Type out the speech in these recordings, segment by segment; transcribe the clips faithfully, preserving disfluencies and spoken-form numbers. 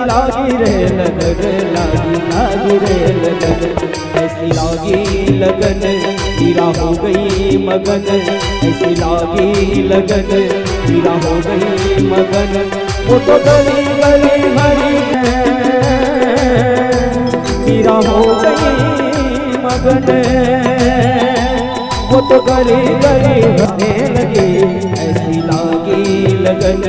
लागी रे लगन, लागी, लागी रे लगन, ऐसी लागी लगन, हीरा हो गई मगन। ऐसी लागी लगन, हीरा हो गई मगन। वो तो गली गली हरी है, हीरा हो गई मगन। वो तो गली गली हंसने लगी, ऐसी लागी लगन,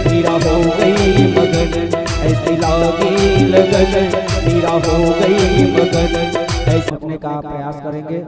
हीरा हो गई मगन। ऐसी लागी लगन, हीरा हो गई मगन। ऐसे अपने का प्रयास करेंगे।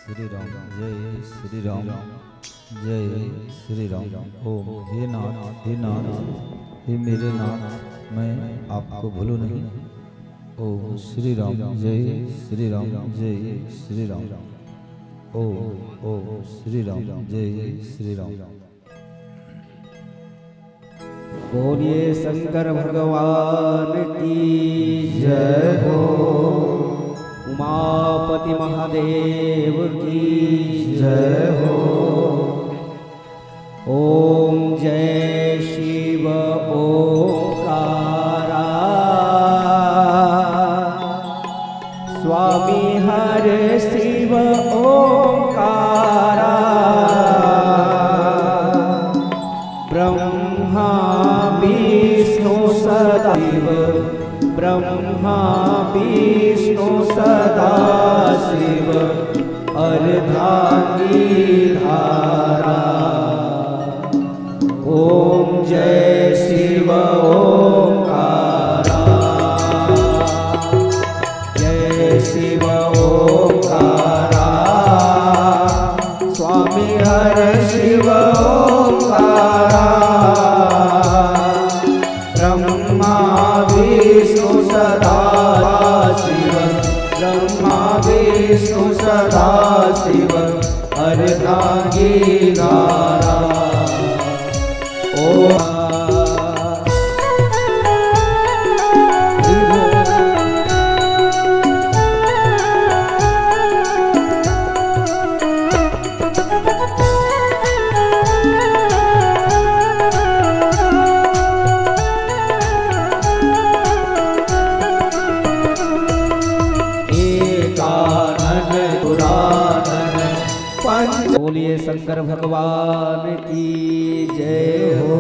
श्री राम, जय श्री राम, जय श्री राम। ओम। हे नाथ, हे नाथ, हे मेरे नाथ, मैं आपको भूलूं नहीं। ओम श्री राम, जय श्री राम, जय श्री राम। ओम, ओम श्री राम, जय श्री राम। बोलिए शंकर भगवान की जय हो, उमापति महादेव की जय हो। ओम जय शिव ओंकारा। स्वामी हर शिव ओंकारा। ब्रह्मा विष्णु सदाशिव, ब्रह्मा विष्णु सदाशिव, अर्धांगी धारा। ओम जय शिव ओंकारा, जय शिव ओंकारा, स्वामी हर शिव ओंकारा। ब्रह्मा विष्णु सदा शिव, ब्रह्मा विष्णु सदा शिव, अर्धांगी धारा। ओ बोलिए शंकर भगवान की जय हो।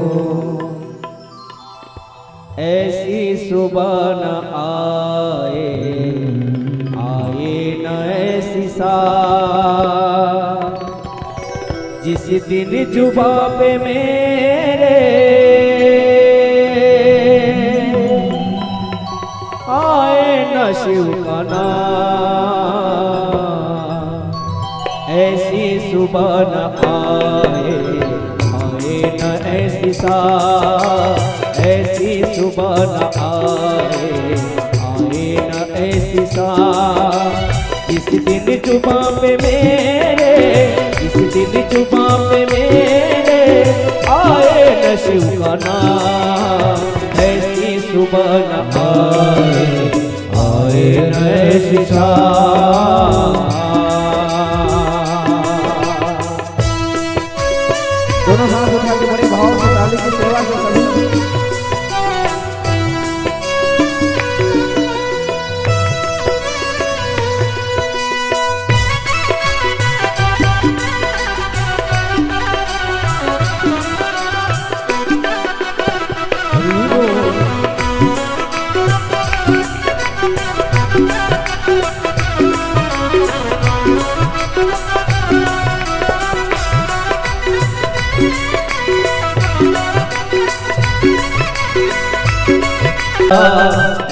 ऐसी सुबह न आए, आए न ऐसी सा, जिस दिन जुबा पे मेरे आए न शिव का नाम। ऐसी सुबह न आए, आए न ऐसी सा, ऐसी सुबह न आए, आए न ऐसी शाम। जिस दिन जुबां पे मेरे, जिस दिन जुबां पे मेरे आए न शिव का नाम, ऐसी सुबह न आए, आए न ऐसी शाम। दोनों हाथ उठा के बड़े भाव से ताली की सेवा से सभी।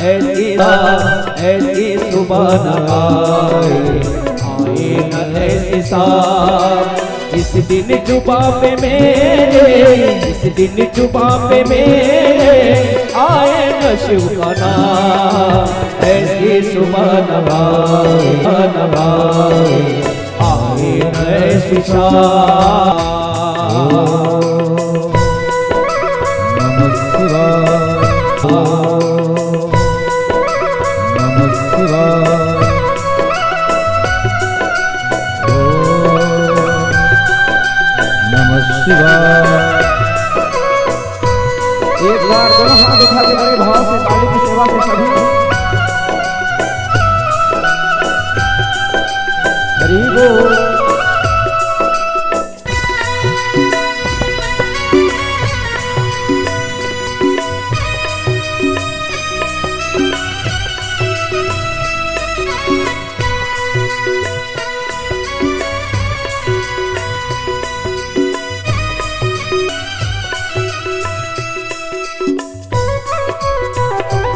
ऐसी, ऐसी सुबह न आए, आए न ऐसी शाम। जिस दिन जुबां पे मेरे, जिस दिन जुबां पे मेरे आए न शिव का नाम, ऐसी सुबह न आए, न आए, आए न ऐसी शाम। नमः शिवाय। नमः शिवाय। ओम नमः शिवाय। एक बार दोनों हाथ उठा के बड़े भाव से काली की सेवा से सभी। हरि बोल।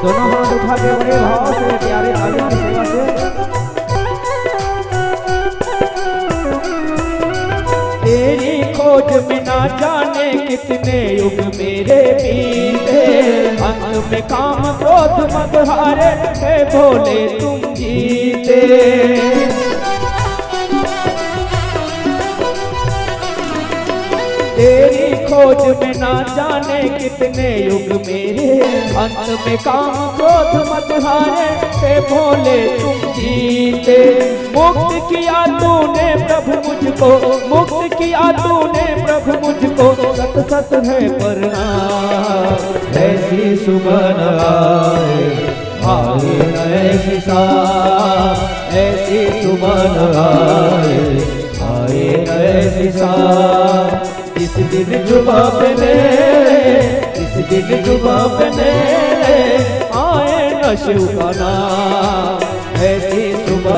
दोनों हाथ उठा के बड़े भाव से प्यारे काली की सेवा से। तेरी खोज में ना जाने कितने युग मेरे बीते, अंत में काम क्रोध मद हारे, हे भोले तुम जीते। तेरी खोज में ना जाने कितने युग मेरे, अंत में काम क्रोध मद हारे, हे भोले तुम जीते। मुक्त किया तूने प्रभु मुझको, मुक्त किया तूने प्रभु मुझको, सत सत है प्रणाम। ऐसी सुबह न आए, आए न ऐसी शाम, ऐसी सुबह न आए, आए न ऐसी शाम। इस दिन जुबां पे मेरे, इस दिन जुबां पे मेरे आए न शिव का नाम, ऐसी सुबह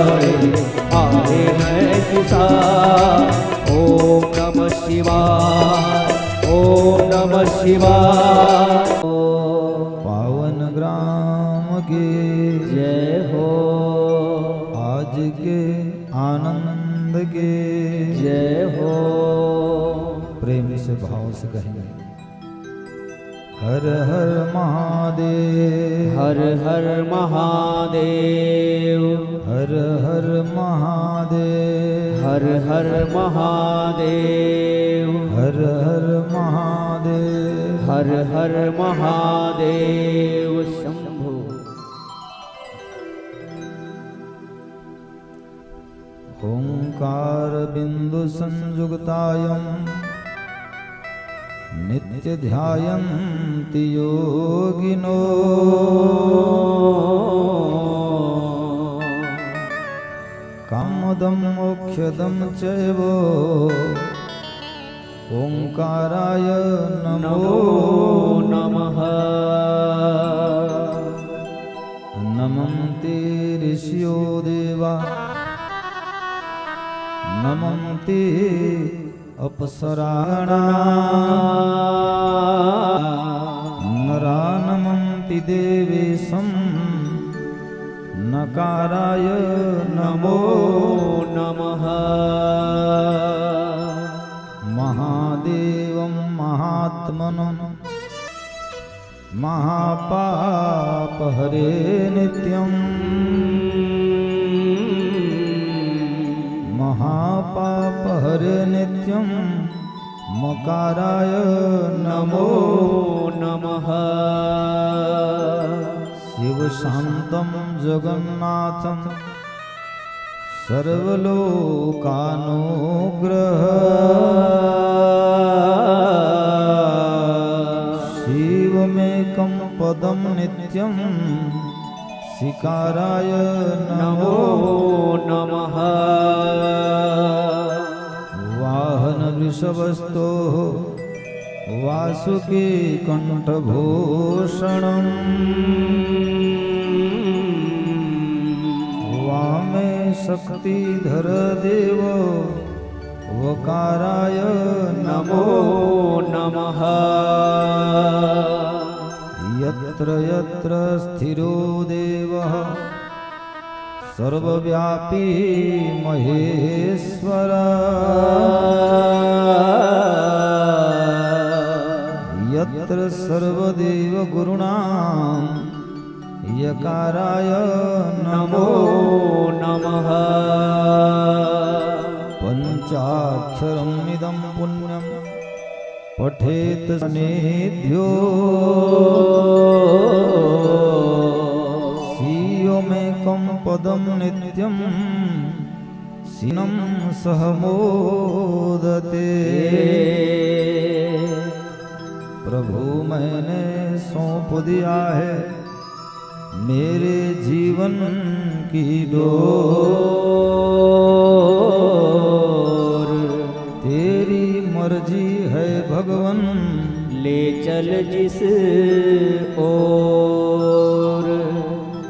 आए न ऐसी शाम। ओम नमः शिवाय, ओम नमः शिवाय। पावन ग्राम के जय हो। आज के आनंद के जय हो। प्रेम से भाव से कहेंगे। हर हर महादेव। हर हर महादेव। हर हर महादेव। हर हर महादेव। हर हर महादेव। हर हर महादेव शंभो। ओंकार बिंदु संयुक्तायं नित्य ध्यायन्ति योगिनो। कामदं मोक्षदं चैव ओंकाराय नमो नमः। नमन्ति ऋषियो देवा, नमन्ति अप्सरागणा। नरा नमन्ति देवेशं नकाराय नमो नमः। महादेवं महात्मनं महापाप हरे नित्यं, महापाप हरे नित्यं, मकाराय नमो नमः। शिव शान्तं जगन्नाथं सर्वलोकानुग्रह। शिवमेकं पदं नित्यं सिकाराय नमो नमः। वाहन वृषभस्तोः वासुकी कण्ठभूषणम्। वामे शक्तिधर देव वकाराय नमो नमः। यत्र यत्र स्थिरो देवः सर्वव्यापी महेश्वर। यत्र सर्वदेव गुरुणां यकाराय नमो नमः। पञ्चाक्षरमिदं पुण्यं पठेत सनेभ्यो। शिवमेकं पदं नित्यं सिनं सह मोदते। प्रभु मैंने सौंप दिया है मेरे जीवन की डोर। तेरी मर्जी है भगवन, ले चल जिस ओर।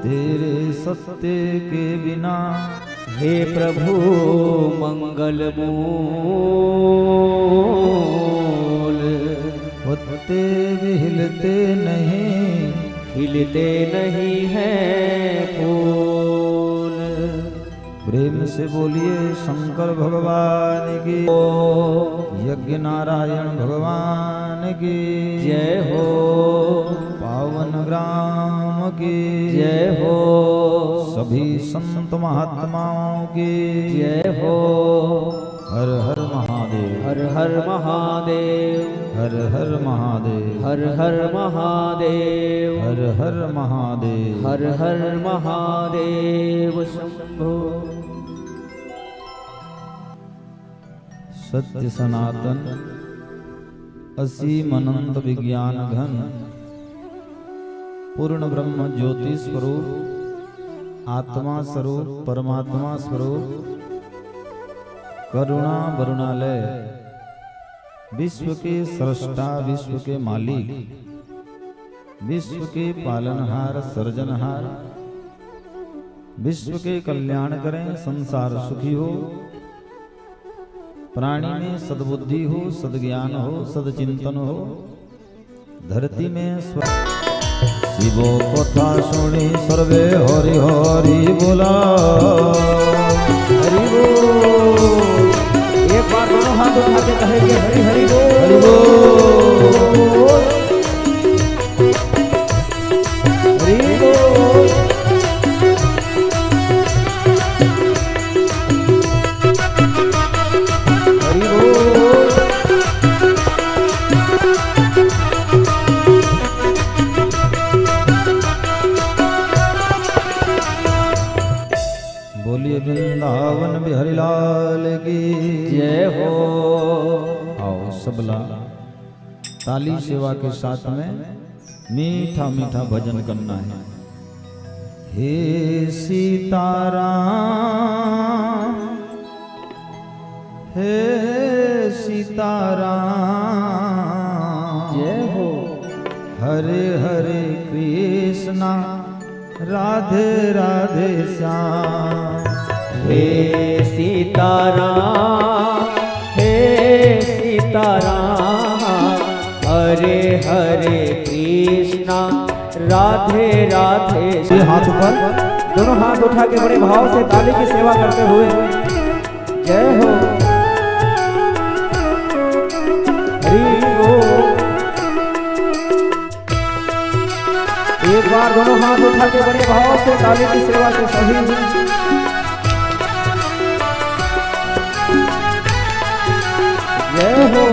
तेरे सत्य के बिना हे प्रभु मंगल मूल। पत्ते भी हिलते नहीं, खिलते नहीं हैं फूल। प्रेम से बोलिए शंकर भगवान की, यज्ञ नारायण भगवान की जय हो। पावन ग्राम की जय हो। सभी संत महात्माओं की जय हो। हर हर महादेव। हर हर महादेव। हर हर महादेव। हर हर महादेव। हर हर महादेव। हर हर महादेव शंभो। सत्य सनातन असीम अनंत विज्ञान घन पूर्ण ब्रह्म ज्योति स्वरूप, आत्मा स्वरूप, परमात्मा स्वरूप, करुणा वरुणालय, विश्व के सृष्टा, विश्व के मालिक, विश्व के पालनहार, सर्जनहार, विश्व के कल्याण करें, संसार सुखी हो, प्राणी में सद्बुद्धि हो, सद्ज्ञान हो, सद्चिंतन हो, धरती में स्व- शिव कथा सुनी सर्वे हरि हरि बोला। हरि बोल। एक बार दोनों हाथ उठा के कहेंगे, हरि हरि बोल। हरि बोल। हरि बोल। हरि बोल। बोलिए वृंदावन बिहारी लाल की जय हो। आओ सबला ताली सेवा के साथ में मीठा मीठा भजन करना है। हे सीताराम, हे सीताराम। जय हो। हरे हरे कृष्णा, राधे राधे श्याम। हे सीताराम, हे सीताराम, हरे हरे कृष्णा, राधे राधे। ये हाथ ऊपर, दोनों हाथ उठा के बड़े भाव से ताली की सेवा करते हुए जय हो। हरि बोल। एक बार दोनों हाथ उठा के बड़े भाव से ताली की सेवा से सभी। जय हो।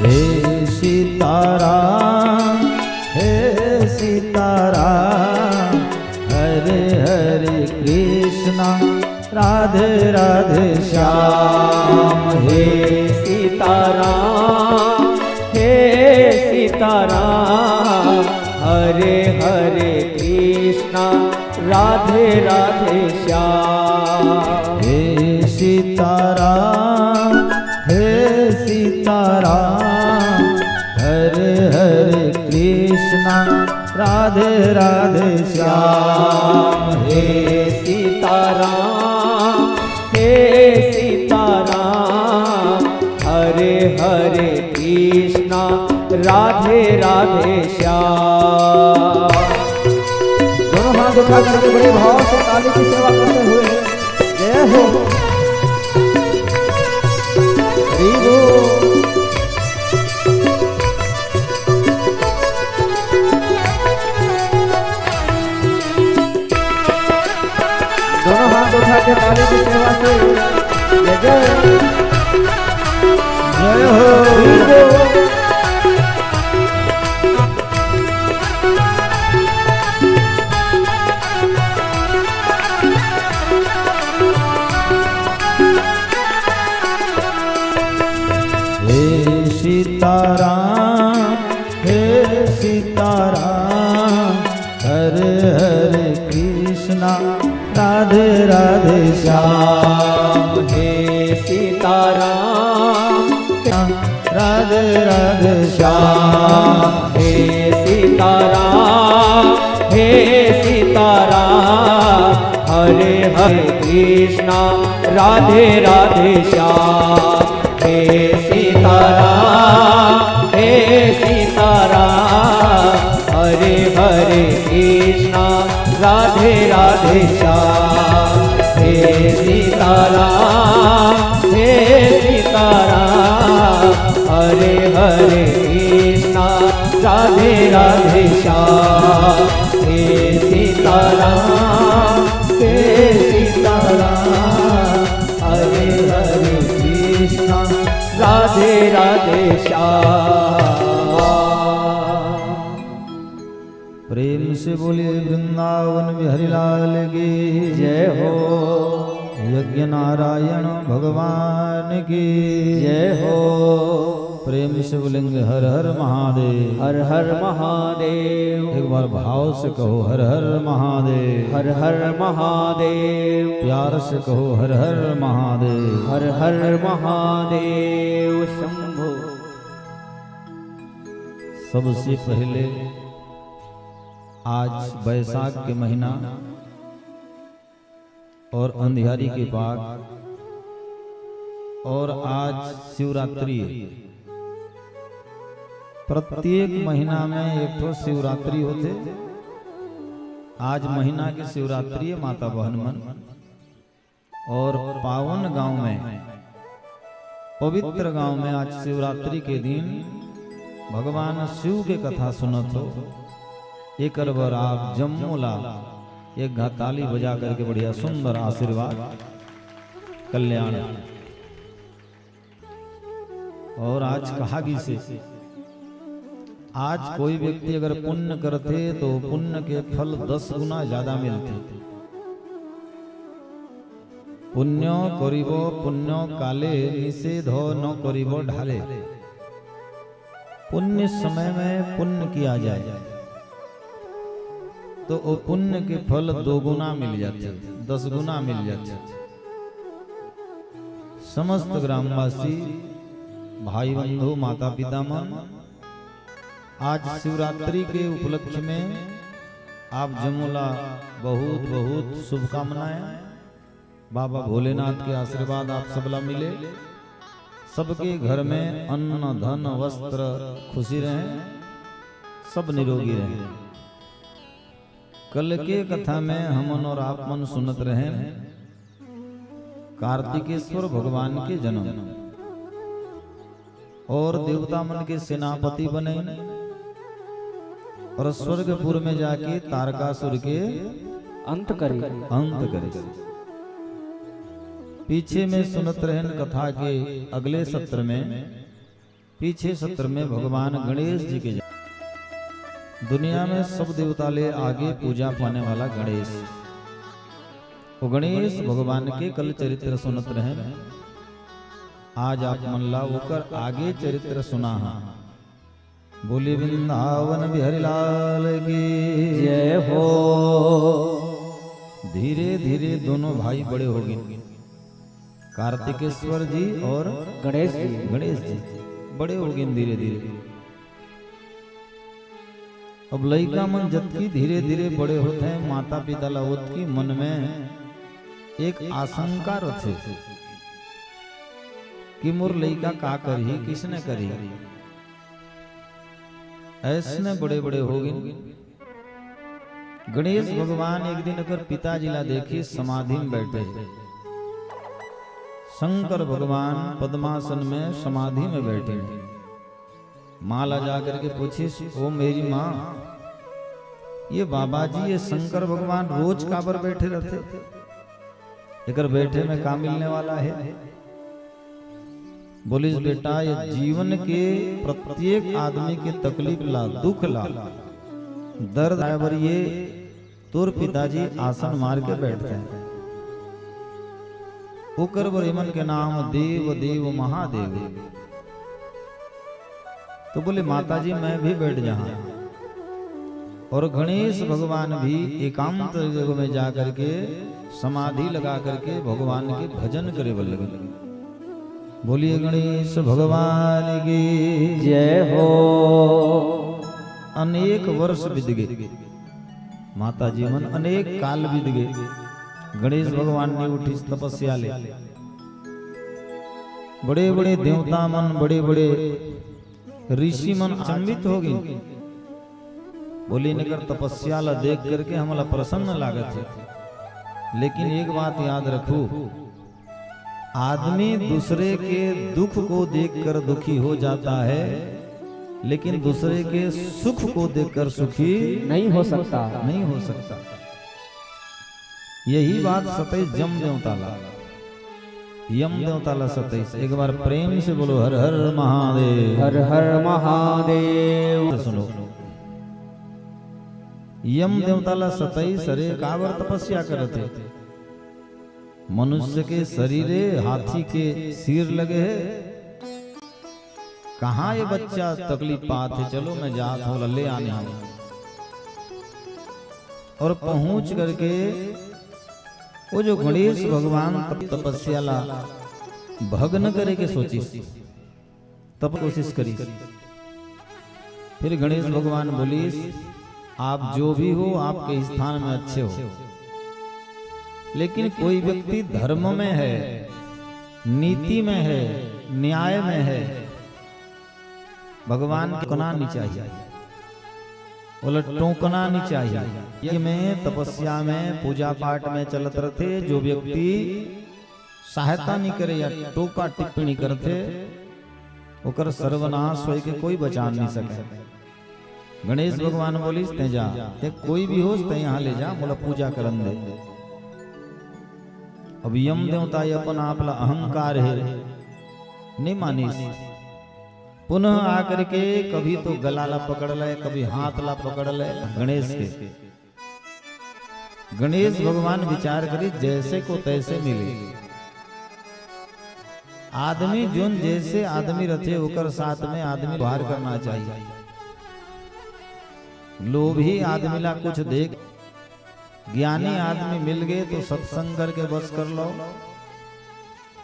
हे सीताराम, हे सीताराम, हरे हरे कृष्णा, राधे राधे श्याम। हे सीताराम, हे सीताराम, हरे हरे कृष्णा, राधे राधे श्याम। हे सीताराम, हे सीताराम, हरे हरे कृष्णा, राधे राधे श्याम। हे सीताराम, हे सीताराम, हरे हरे कृष्णा, राधे राधे श्याम। दोनों हाथ उठा करके बड़े भाव से काली की सेवा करते हुए जय हो। हरि बोल। दोनों हाथ उठा के ताली की सेवा से जय जय। जय हो। हे सीताराम, हे सीताराम, हरे हरे कृष्णा, राधे राधे श्याम। हे सीताराम, राधे राधे श्याम। हे सीताराम, हे सीताराम, हरे हरे कृष्णा, राधे राधे श्याम। हे सीताराम, हे सीताराम, हरे हरे कृष्णा, राधे राधे श्याम। हे सीताराम, हे सीताराम, हरे हरे कृष्णा, राधे राधे श्याम। हे सीताराम, हे सीताराम, हरे हरे कृष्णा, राधे राधे श्याम। प्रेम से बोलिए वृंदावन बिहारी लाल की जय हो। यज्ञ नारायण भगवान की जय हो। प्रेम से बोलेंगे हर हर महादेव। हर हर महादेव। एक बार भाव से कहो हर हर महादेव। हर हर महादेव। प्यार से कहो हर हर महादेव। हर हर महादेव शंभो। सबसे पहले आज बैसाख के महीना और अंधियारी के पाग और आज शिवरात्रि है। प्रत्येक महीना में एक ठो शिवरात्रि होथे। आज महीना के शिवरात्रि है माता बहन मन। और पावन गांव में, पवित्र गांव में आज शिवरात्रि के दिन भगवान शिव के कथा सुनत हो। एकर बर आप जम्मो ला एक घा ताली बजा करके बढ़िया सुंदर आशीर्वाद, कल्याण। और आज कहा गिसे, आज कोई व्यक्ति अगर पुण्य करथे तो पुण्य के फल दस गुना ज्यादा मिलथे। पुण्य करिबो पुण्य काले, निषेध न करिबो ढाले। पुण्य समय में पुण्य किया जाए तो वो पुण्य के फल दोगुना मिल जाथे, दस गुना मिल जाथे। समस्त ग्रामवासी, भाई बंधु, माता पिता मन, आज शिवरात्रि के उपलक्ष्य में आप जम्मो ला बहुत बहुत शुभकामनाएं। बाबा भोलेनाथ के आशीर्वाद आप सबला मिले, सबके घर में अन्न धन वस्त्र खुशी रहें, सब निरोगी रहें। कल के कथा में हमन और आप मन सुनत रहेन कार्तिकेश्वर भगवान के जन्म और देवता मन के सेनापति बने और स्वर्गपुर में जाके तारकासुर के अंत करे। अंत करे। पीछे में सुनत रहेन कथा के अगले सत्र में, पीछे सत्र में भगवान गणेश जी के जन्म। दुनिया में सब देवता ले आगे पूजा पाने वाला गणेश, वो गणेश भगवान के कल चरित्र सुनत रहेन। आज आप मन ला ओकर आगे चरित्र सुनाहूं। बोलिए वृंदावन बिहारी लाल की जय हो। धीरे धीरे दोनों भाई बड़े हो गए, कार्तिकेश्वर जी और गणेश जी। गणेश जी बड़े हो गए धीरे धीरे। अब लइका मन जतकी धीरे धीरे बड़े होत हैं, माता पिता ला ओतकी मन में एक आशंका रथे कि मोर लइका का करही, किसने करही। ऐसने बड़े बड़े हो गए। गणेश भगवान एक दिन एकर पिताजी ला देखिस समाधि में बैठे। शंकर भगवान पद्मासन में समाधि में बैठे। माँ ला जा करके पूछिस, "ओ मेरी माँ, ये बाबा जी, ये शंकर भगवान रोज काबर बैठे रहते? एकर बैठे में का मिलने वाला है?" बोलिस, "बेटा, ये जीवन के प्रत्येक आदमी के तकलीफ ला, दुख ला, दर्द आए बर ये तोर पिताजी आसन मार के बैठते हैं, ओकर बर एमन के नाम देव देव महादेव।" तो बोले, "माता जी, मैं भी बैठ जहां।" और गणेश भगवान भी एकांत जगह में जा करके समाधि लगा करके भगवान के भजन करे बर लगे। बोलिए गणेश भगवान की जय हो। अनेक वर्ष बीत गए, माता जी मन अनेक काल बीत गए। गणेश भगवान नहीं उठिस तपस्या ले। बड़े बड़े देवता मन, बड़े बड़े ऋषि मन अचंभित हो गए। बोले, "इनकर तपस्या ला देख करके हमला प्रसन्न लागत है, लेकिन एक बात याद रखो, आदमी दूसरे के दुख को देखकर दुखी हो जाता है, लेकिन दूसरे के सुख को देखकर सुखी नहीं हो सकता।" नहीं हो सकता। यही बात सतइस जम देवता ला, यम देवता ला सतइस। एक बार प्रेम से बोलो, "हर हर महादेव।" हर हर महादेव। सुनो, यम देवता ला सतइस, "अरे काबर तपस्या करत हे? मनुष्य के शरीर हे, हाथी के सिर लगे हे। कहाँ ये बच्चा तकलीफ पात हे? चलो मैं जात हूँ, ले आने हूँ।" और पहुँच करके वो जो गणेश भगवान तप-, तपस्या ला भग्न करे के सोचिस, तब कोशिश करिस। फिर गणेश भगवान बोलिस, "आप जो भी हो, आपके स्थान में अच्छे हो, लेकिन कोई व्यक्ति धर्म में है, नीति में है, न्याय में है, भगवान के टोकना नहीं चाहिए, ओला टोकना नहीं चाहिए।" ये में तपस्या में, पूजा पाठ में चलत रथे, जो व्यक्ति सहायता नहीं करे या टोका टिप्पणी करथे, ओकर सर्वनाश होय के कोई बचा नहीं सके। गणेश भगवान बोलिस, "तैं जा, तैं कोई भी होस, तैं यहाँ ले जा, मोला पूजा करन दे।" अब यम देवता ये अपन आप ला अहंकार हे, नहीं मानिस। पुनः आकर के कभी तो गला ला पकड़ ले, कभी हाथ ला पकड़ ले गणेश के। गणेश भगवान विचार करिस, जैसे को तैसे मिले। आदमी जोन जैसे आदमी रथे, ओकर साथ में आदमी व्यवहार करना चाहिए। लोभी आदमी ला कुछ दे, ज्ञानी आदमी मिल गए तो सत्संग करके बस कर लो,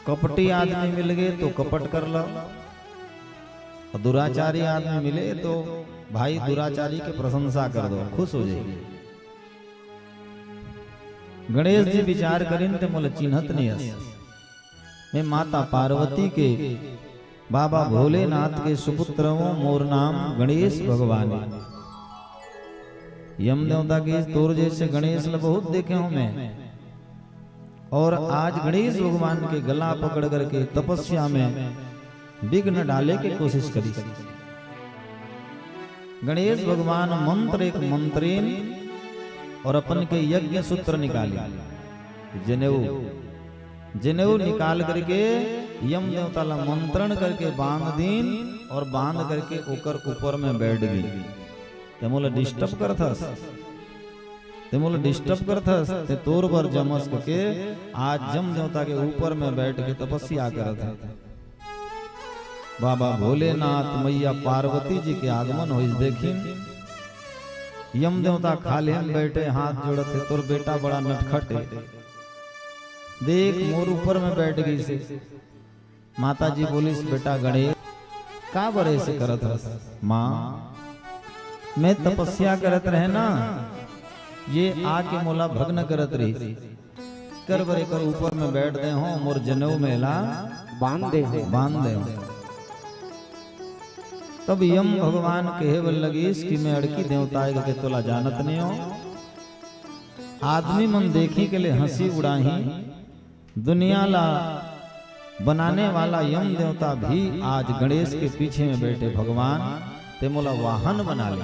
कपटी आदमी मिल गए तो कपट कर लो, और दुराचारी आदमी मिले तो भाई दुराचारी के प्रशंसा कर दो, खुश हो जाएगी। गणेश जी विचार करिन, "तैं मोला चिन्हत नहीं हस, मैं माता पार्वती के, बाबा भोलेनाथ के सुपुत्र हूँ, मोर नाम गणेश भगवान है।" यम देवता कहिस, "तोर जैसे गणेश ल बहुत देखे हों मैं, और आज गणेश भगवान के गला पकड़ करके तपस्या में विघ्न डाले के कोशिश करिस।" गणेश भगवान मंत्र एक मंत्रेन और अपन के यज्ञ सूत्र निकाले, जनेऊ, जनेऊ निकाल करके यम देवता ला मंत्रण करके बांध दीन और बांध करके ओकर ऊपर में बैठ गई। "ते मोला disturb करथस, ते मोला disturb करथस, ते तोर बर जमस के आज यम देवता के ऊपर में बैठ के तपस्या करत हे।" बाबा भोलेनाथ, मैया पार्वती जी के आगमन होइस। देखिन, यम देवता खाल्हे म बैठे, हाथ जोड़त हे, "तोर बेटा बड़ा नटखट हे, देख मोर ऊपर में बैठ गइसे।" माता जी बोलिस, "बेटा गणेश, काबर ऐसे करत हस?" "माँ, मैं तपस्या करत रहे ना, ये आके मोला भग्न करत रहिस, कर बर एकर ऊपर में बैठ दे हों, मोर जनेऊ में ला बांध दे हों।" बांध दे हों। तब यम भगवान कहे बर लगिस कि "मैं अड़की देवता आय के तोला जानत नहीं हों।" आदमी मन देखी के ले हंसी उड़ाही, दुनिया ला बनाने वाला यम देवता भी आज गणेश के पीछे में बैठे, "भगवान, ते मोला वाहन बना ले।"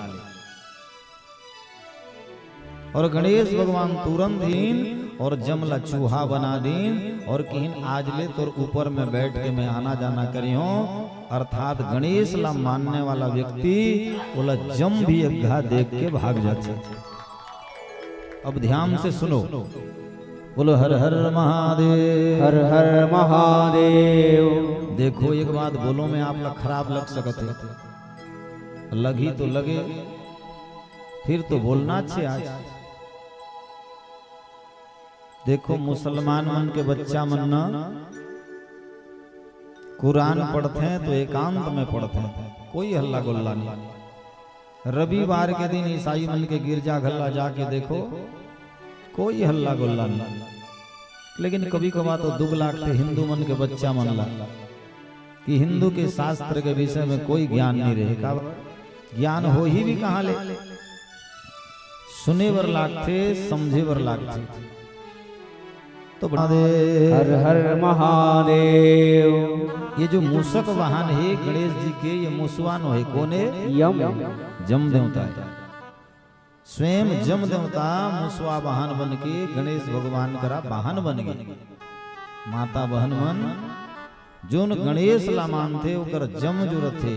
और गणेश भगवान तुरंत ही और जम ला चूहा बना दीन और किहिन, "आज ले तोर ऊपर में बैठ के मैं आना जाना करिहों।" अर्थात गणेश ला मानने वाला व्यक्ति ओला जम भी अग्घा देख के भाग जाथे। अब ध्यान से सुनो, बोलो हर हर महादेव। हर हर महादेव। देखो, एक बात बोलूं मैं, आप ला खराब लग सकत हे, लगही तो लगे, फिर तो बोलना छे आज। देखो, मुसलमान मन के बच्चा मन न कुरान पढ़थे तो एकांत में पढ़थे, कोई हल्ला गोल्ला नहीं। रविवार के दिन ईसाई मन के गिरजा घर ला जाके देखो, कोई हल्ला गोल्ला नहीं। लेकिन कभी कभार तो दुख लागथे हिंदू मन के बच्चा मन ला कि हिंदू के शास्त्र के विषय में कोई ज्ञान नहीं रहे। का ज्ञान होही भी कहाँ ले? सुने बर लागथे, समझे बर लागथे। तो बता दे। हर हर महादेव। ये जो मूसक वाहन हे गणेश जी के, ये मुसवा नो हे, कोन हे? यम। जम देवता हे। स्वयं जम देवता मुसवा वाहन बन के गणेश भगवान करा वाहन बन गे। माता बहन मन, जोन गणेश ला मानथे, ओकर जम जो रथे,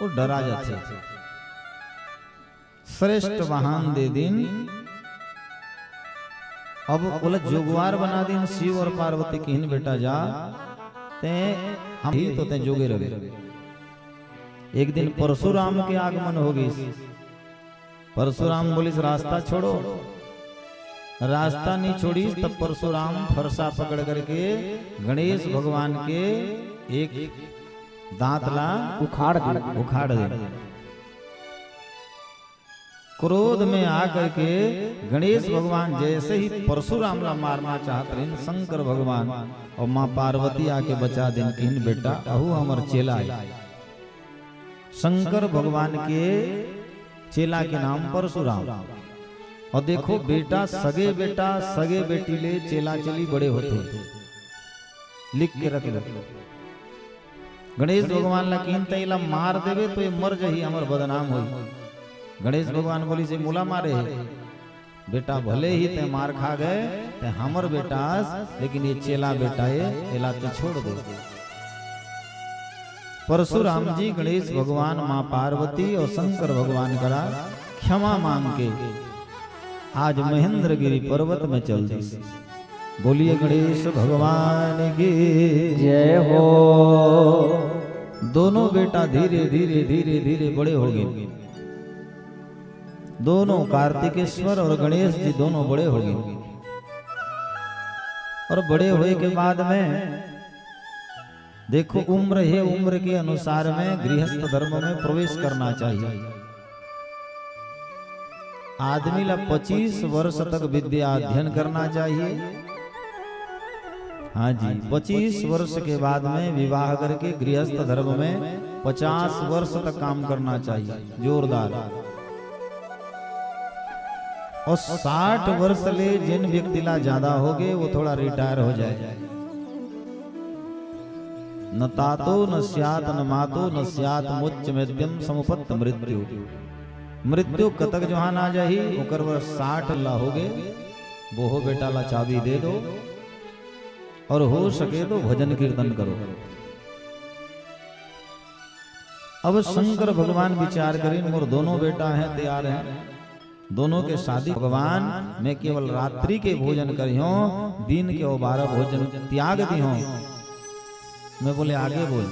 वो डरा जाथे। श्रेष्ठ वाहन दे दिन। अब ओला जोगवार बना दिन, शिव और पार्वती किहिन, "बेटा जा, ते हम ही तो ते जोगे रहे।" एक दिन परशुराम के आगमन हो गइस। परशुराम बोलिस, "रास्ता छोड़ो।" रास्ता नहीं छोड़िस, तब परशुराम फरसा पकड़ करके गणेश भगवान के एक दांत ला उखाड़ दे। उखाड़ दे। क्रोध में आकर के गणेश भगवान जैसे ही परशुराम ला मारना चाहत रहिन, शंकर भगवान और माँ पार्वती आके बचा दिन, किहिन, "बेटा, अहू हमर चेला हे।" शंकर भगवान के चेला के नाम परशुराम। और देखो बेटा, सगे बेटा, सगे बेटी ले चेला चेली बड़े होथे। लिख के रख लो। गणेश भगवान ला किहिन, "ते एला मार देबे तो ये मर जाही, हमर बदनाम होही।" गणेश भगवान बोलिस, "ये मोला मारे हे।" "बेटा, भले ही ते मार खा गए, ते हमर बेटा अस, लेकिन ये चेला बेटा हे, एला ते छोड़ दे।" परशुराम जी गणेश भगवान, माँ पार्वती और शंकर भगवान करा क्षमा मांग के आज महेंद्रगिरी पर्वत में चल दिस। बोलिए गणेश भगवान की जय हो। दोनों बेटा धीरे धीरे, धीरे धीरे बड़े हो गए। दोनों कार्तिकेश्वर और गणेश जी दोनों बड़े हो गए। और बड़े होए के बाद में देखो, उम्र हे, उम्र के अनुसार में गृहस्थ धर्म में प्रवेश करना चाहिए। आदमी ला पच्चीस वर्ष तक विद्या अध्ययन करना चाहिए। हाँ जी, पच्चीस वर्ष के बाद में विवाह करके गृहस्थ धर्म में पचास वर्ष तक काम करना चाहिए। जोरदार। अउ साठ वर्ष ले जेन व्यक्ति ला जादा होगे, वो थोड़ा रिटायर हो जाय। न तातो न स्यात न मातो न स्यात मोच्चमेद्यं समुपत्त मृत्यु। मृत्यु कतक जोहान आ जाही, ओकर बर साठ ला होगे, बोहो बेटा ला चाबी दे दो, अउ हो सके तो भजन कीर्तन करो। अब शंकर भगवान विचार करिन, मोर दोनों बेटा हैं, तैयार हैं, दोनों के शादी। भगवान, मैं केवल रात्रि के भोजन करिहों, दिन के वो बारह भोजन त्याग दिहों। मैं बोले, आगे बोल।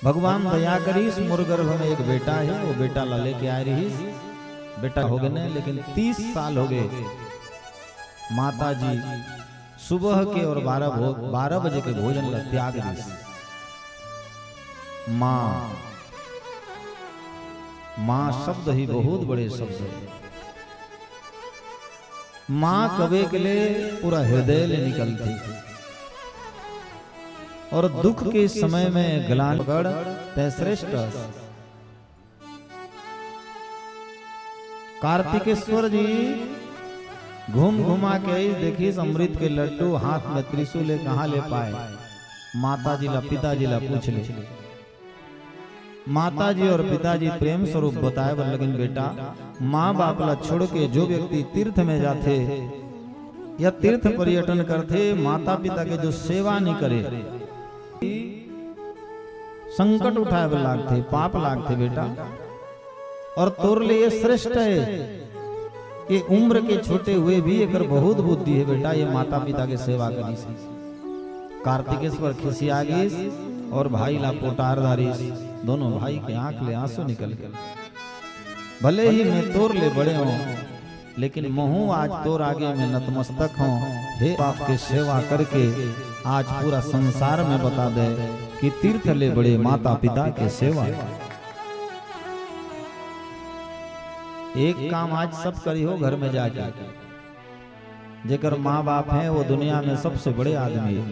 भगवान दया करिस, मोर गर्भ में एक बेटा हे, वो बेटा ला लेके आय रहिस, बेटा होगे न, लेकिन तीस साल होगे। माता जी सुबह के अउ बारह भो-, बारह बजे के भोजन ला त्याग दिस। माँ, माँ शब्द ही बहुत बड़े शब्द हे। माँ कबे के ले पूरा हृदय ले निकलथे। अउ दुख के समय में ग्लानि पकड़, तैं श्रेष्ठ अस। कार्तिकेश्वर जी घूम घुमा के आइस, देखिस अमृत के लड्डू, हाथ में त्रिशूल हे, कहाँ ले पाय? माता जी ला, पिता जी ला पूछ ले। माता जी अउ पिता जी प्रेम स्वरूप बताय बर लगिन, बेटा, माँ बाप ला छोड़ के जो व्यक्ति तीर्थ में जाथे या तीर्थ पर्यटन करथे, माता पिता के जो सेवा नइ करे, संकट उठाय बर लागथे, पाप लागथे बेटा। अउ तोर ले ये श्रेष्ठ हे, ये उम्र के छोटे हुए भी एकर बहुत बुद्धि हे बेटा, ये माता पिता के सेवा करिस। कार्तिकेश्वर खिसिया गिस अउ भाई ला पोटार डारिस। दोनों भाई के आंख ले आंसू निकल गे। भले ही मैं तोर ले बड़े हों, लेकिन महूं आज तोर आगे में नतमस्तक हों। हे बाप के सेवा करके आज पूरा संसार में बता दे कि तीर्थ ले बड़े माता पिता के सेवा हे। एक काम आज सब करिहो घर में जाके। जेकर माँ बाप हे, वो दुनिया में सबसे बड़े आदमी हे।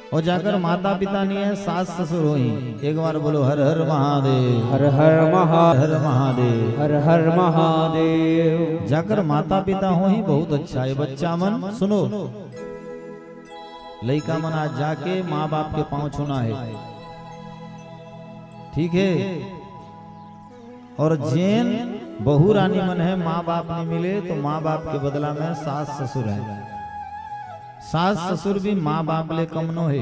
अउ जाकर माता पिता नइ हे, सास ससुर होही, एक बार बोलो, हर हर महादेव। हर हर महा-, हर महादेव। हर हर महादेव। जाकर माता पिता होही, बहुत अच्छा हे। बच्चा मन सुनो, लइका मन आज जाके माँ बाप के पाँव छूना हे, ठीक हे? अउ जेन बहू रानी मन हे, माँ बाप नइ मिले, तो माँ बाप के बदला में सास ससुर हे। सास ससुर भी माँ बाप ले कम नो हे।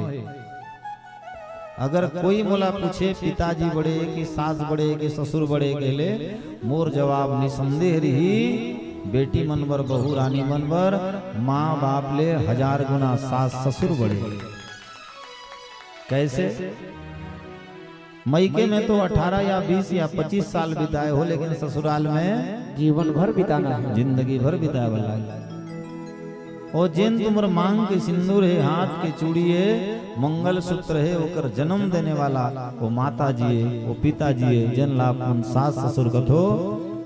अगर कोई मोला पूछे, पिताजी बड़े कि सास बड़े कि ससुर बड़े, कहे ले, मोर जवाब निसंदेह रही, बेटी मन बर, बहू रानी मन बर माँ बाप ले हजार गुना सास ससुर बड़े। कैसे? मइके में तो अठारह या बीस या पच्चीस साल बिताय हो, लेकिन ससुराल में जीवन भर बिताना हे। जिंदगी भर बिताय वाला हे। अउ जेन तुम्हर मांग के सिंदूर हे, हाथ के चूड़ी हे, मंगलसूत्र हे, ओकर जन्म देने वाला वो माता जी हे, वो पिता जी हे, जेन ला अपन सास ससुर कथो,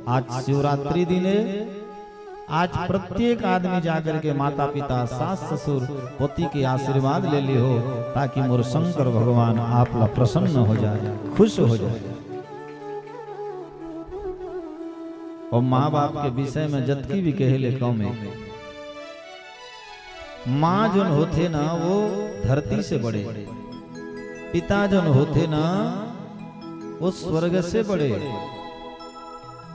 आज शिवरात्रि दिन हे, आज प्रत्येक आदमी जाकर के माता पिता, सास ससुर, पति के आशीर्वाद ले लिहो, ताकि मोर शंकर भगवान आप ला प्रसन्न हो जाय, खुश हो जाय। अउ माँ बाप के विषय में जतकी भी कहे ले कम हे। माँ जोन होथे ना, वो धरती से बड़े, पिता जोन होथे ना, वो स्वर्ग से बड़े।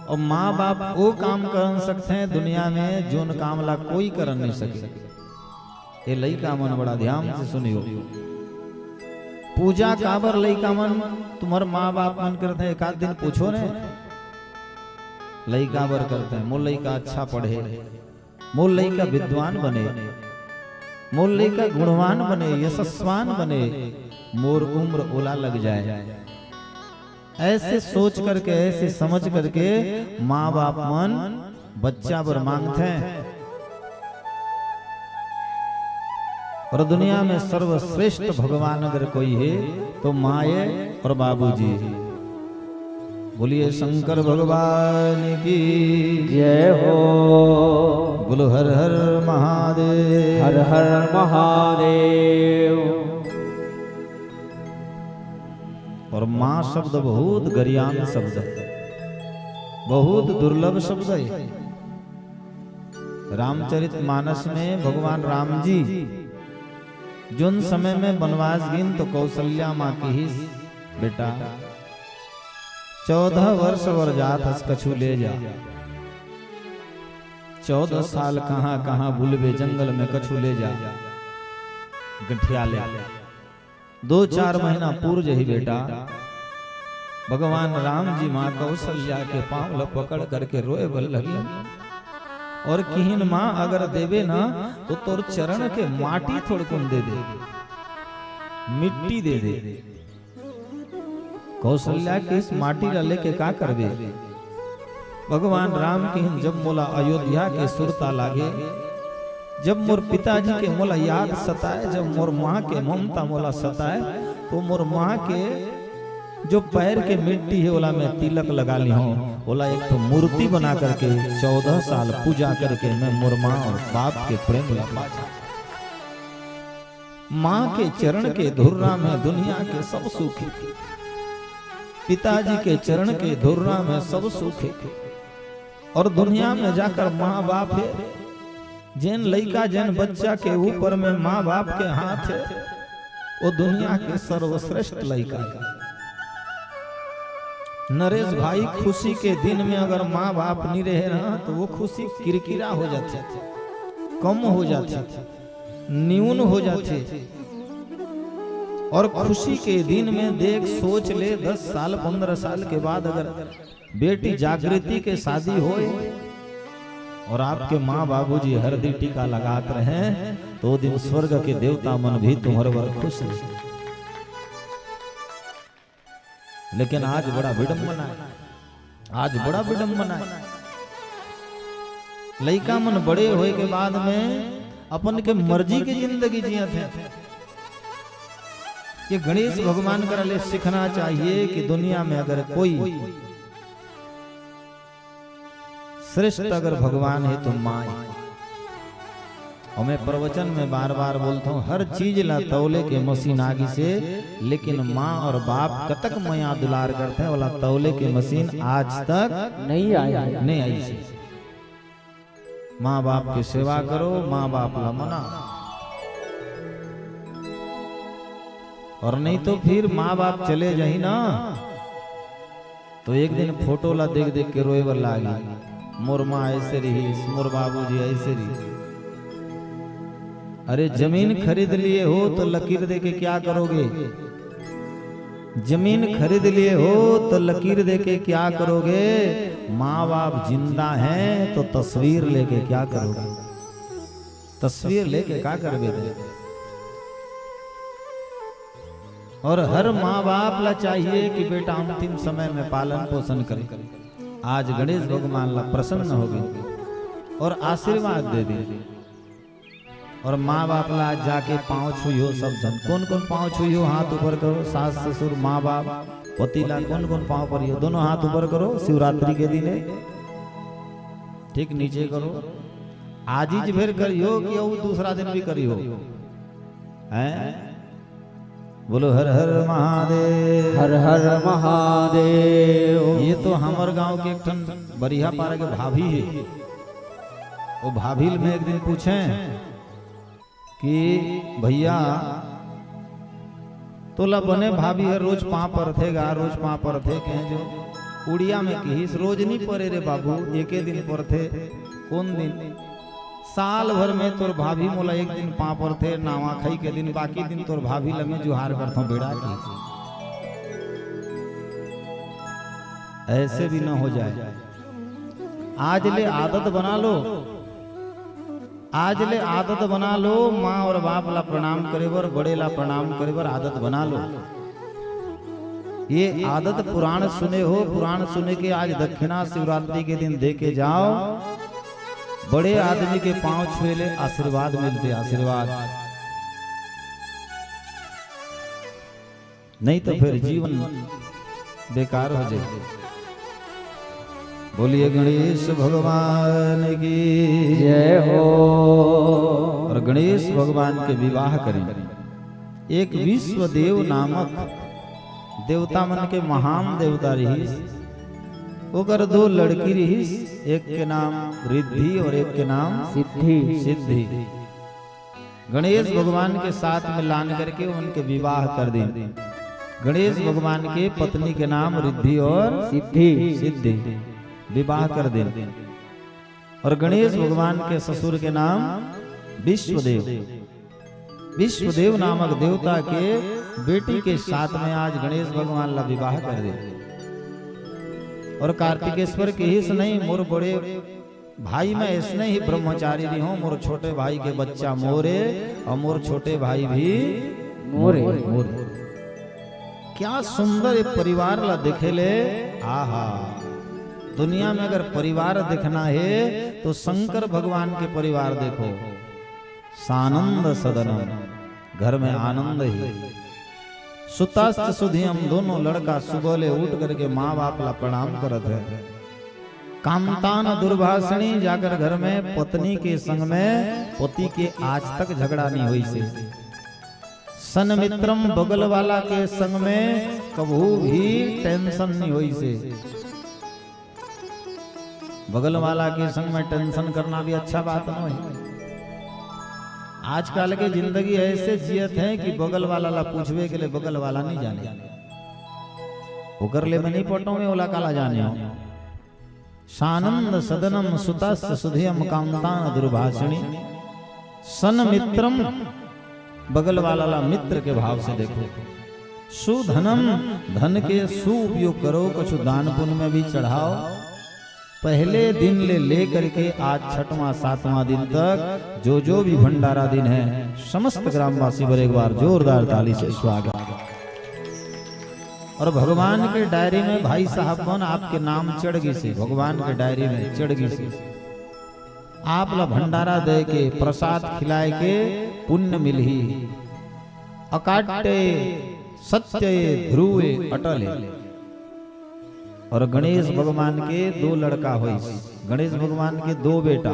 अउ माँ बाप वो काम करन सकथे दुनिया में, जोन काम ला कोई करन नइ सके। ए लइका मन बड़ा ध्यान से सुनियो। पूजा काबर लइका मन, तुम्हर माँ बाप मन करथे, एक आध दिन पूछो ने, लइका बर करथे, मोर लइका अच्छा पढ़े, मोर लइका विद्वान बने, मोर लइका गुणवान बने, यशस्वान बने, मोर उम्र ओला लग जाय। ऐसे सोच करके, ऐसे समझ करके माँ बाप मन बच्चा बर मांगथे। अउ दुनिया में सर्वश्रेष्ठ भगवान अगर कोई हे, तो माँ हे अउ बाबूजी हे। बोलिए शंकर भगवान की जय हो। बोलो हर हर महादेव। हर हर महादेव। अउ माँ शब्द बहुत गरियान शब्द हे। बहुत दुर्लभ शब्द है। रामचरित मानस में भगवान राम जी जोन समय में बनवास गिन तो कौशल्या माँ किहिस, "बेटा, चौदह वर्ष बर जात हस, कछु ले जा। चौदह साल कहाँ कहाँ बुलबे जंगल में, कछु ले जा।" गठिया ले दो चार महीना पूर जही बेटा। भगवान राम जी माँ कौशल्या के पाँव ल पकड़ करके रोए बर लगी और किहिन, "माँ, अगर देबे ना तो तोर चरण के माटी थोड़कुन दे दे, मिट्टी दे दे।" कौशल्या के इस माटी ला लेके का करबे? भगवान राम किहिन, "जब मोला अयोध्या के सुरता लागे, जब मोर पिताजी के मोला याद सताए, जब मोर माँ के ममता मोला सताए, तो मोर माँ के जो पैर के मिट्टी है, ओला मैं तिलक लगा लिहूँ, ओला एक ठो मूर्ति बना करके चौदह साल पूजा करके मैं मोर माँ और बाप के प्रेम ला पा जाऊँ।" माँ के चरण के धुर्रा में दुनिया के सब सुख है। पिताजी के चरण के धुर्रा में सब सुख है। और दुनिया में जाकर माँ बाप है, जेन लइका, जेन बच्चा के ऊपर में माँ बाप के हाथ है, वो दुनिया के सर्वश्रेष्ठ लइका है। नरेश भाई, खुशी के दिन में अगर माँ बाप नहीं रहे ना, तो वो खुशी किरकिरा हो जाती, कम हो जाती, न्यून हो जाती। और खुशी के दिन में देख, सोच ले, दस साल, पन्द्रह साल के बाद अगर बेटी जागृति के शादी होए और आपके माँ बाबूजी हरदी टीका लगात रहे, तो ओ दिन स्वर्ग के देवता मन भी तुम्हर बर खुश रहे। लेकिन आज बड़ा विडंबना है, आज बड़ा विडंबना है। लइका मन बड़े होए के बाद में अपन के मर्जी के जिंदगी जियत हे। ये गणेश भगवान करा ले सीखना चाहिए कि दुनिया में अगर कोई श्रेष्ठ अगर भगवान है तो माँ है। और मैं प्रवचन में बार बार बोलता हूँ, हर चीज ला तौले के मशीन आगी से, लेकिन माँ और बाप कतक मया दुलार करते हैं, ओला तौले के मशीन आज तक नहीं आई है। नहीं आई से। माँ बाप की सेवा करो, माँ बाप ला मना, और नहीं तो फिर माँ बाप चले जाही ना, तो एक दिन फोटो ला देख देख के रोए बर लागी, "मोर माँ ऐसे रहिस, मोर बाबूजी ऐसे रहिस।" अरे, जमीन खरीद लिए हो तो लकीर दे के क्या करोगे? जमीन खरीद लिए हो तो लकीर दे के क्या करोगे? माँ बाप जिंदा हैं तो तस्वीर लेके क्या करोगे? तस्वीर लेके क्या करबे? और हर माँ बाप ला चाहिए कि बेटा अंतिम समय में पालन पोषण करे। आज गणेश भगवान ला प्रसन्न हो गए और आशीर्वाद दे दे। और माँ बाप ला जाके पाँव छुइयो सब झन। कौन कौन पाँव छुइयो, हाथ ऊपर करो। सास ससुर, माँ बाप, पति ला कौन कौन पाँव परियो, दोनों हाथ ऊपर करो। शिवरात्रि के दिन है, ठीक नीचे करो। आजिज भेर करियो कि अउ दूसरा दिन भी करियो? हैं? बोलो हर हर महादेव। हर हर महादेव। ये तो हमर गांव के एक ठन बरिहा पारा के भाभी है। वो भाभी ल मैं एक दिन पूछे कि भैया, तोला बने भाभी हर रोज पाँव परथे गा, रोज पाँव परथे, कहे जो उड़िया में किहिस, "रोज नी परे रे बाबू, एके दिन परथे।" "कौन दिन?" "साल भर में तोर भाभी मोला एक दिन पाँव परथे, नवाखाई के दिन, बाकी दिन तोर भाभी ल मैं जुहार करथों बेटा," किहिस। ऐसे भी न हो जाए। आज ले आदत बना लो, आज ले आदत बना लो, माँ और बाप ला प्रणाम करे बर, बड़े ला प्रणाम करे बर आदत बना लो। ये आदत पुराण सुने हो, पुराण सुने के आज दक्षिणा शिवरात्रि के दिन दे के जाओ, बड़े आदमी के पाँव छुए ले आशीर्वाद मिलते, आशीर्वाद। नहीं तो फिर जीवन बेकार हो जाए। बोलिए गणेश भगवान की जय हो। और गणेश भगवान के विवाह करें। एक विश्वदेव नामक देवता मन के महान देवता रहिस, ओकर दो लड़की रहिस, एक के नाम रिद्धि और एक के नाम सिद्धि। सिद्धि। गणेश भगवान के साथ में लान करके उनके विवाह कर दिन। गणेश भगवान के पत्नी के नाम रिद्धि और सिद्धि। सिद्धि विवाह कर दिन। और गणेश भगवान के ससुर के नाम विश्वदेव। विश्वदेव नामक देवता के बेटी के साथ में आज गणेश भगवान ला विवाह कर दे। और कार्तिकेश्वर कहिस नहीं, मोर बड़े भाई मैं ऐसने ही ब्रह्मचारी रहिहूं, मोर छोटे भाई के बच्चा मोरे और मोर छोटे भाई भी मोरे। मोरे। क्या सुंदर ये परिवार ला देखे ले। आहा, दुनिया में अगर परिवार देखना है तो शंकर भगवान के परिवार देखो। सानंद सदनम, घर में आनंद ही। सुताश्च सुधियम, दोनों लड़का सुबह ले उठ करके माँ बाप ला प्रणाम करत है। कामतान दुर्भाषिणी, जाकर घर में पत्नी के संग में पति के आज तक झगड़ा नहीं होइसे। सन मित्रम, बगल वाला के संग में कभू भी टेंशन नहीं होइसे। बगल वाला के संग में टेंशन करना भी अच्छा बात नहीं। आजकल के जिंदगी ऐसे जियत है कि बगल वाला ला पूछबे के लिए बगल वाला नहीं जाने। ओकर ले मैं नहीं पटो में ओला काला जाने हो। सानंद सदनम सुतस सुधियम कामतान दुर्भाषिणी। सन मित्रम, बगल वाला ला मित्र के भाव से देखो। सुधनम, धन के सुउपयोग करो, कुछ दान पुण्य में भी चढ़ाओ। पहले दिन ले लेकर के आज छठवां सातवां दिन तक जो जो भी भंडारा दिन है, समस्त ग्रामवासी पर एक बार जोरदार ताली से स्वागत। और भगवान के डायरी में भाई साहब मन आपके नाम चढ़ गिसे, भगवान के डायरी में चढ़ गिसे। आप ला भंडारा दे के, प्रसाद खिलाए के पुण्य मिलही। अकाट्य सत्य ध्रुवे अटल। और गणेश भगवान के दो लड़का होइस। गणेश भगवान के दो बेटा,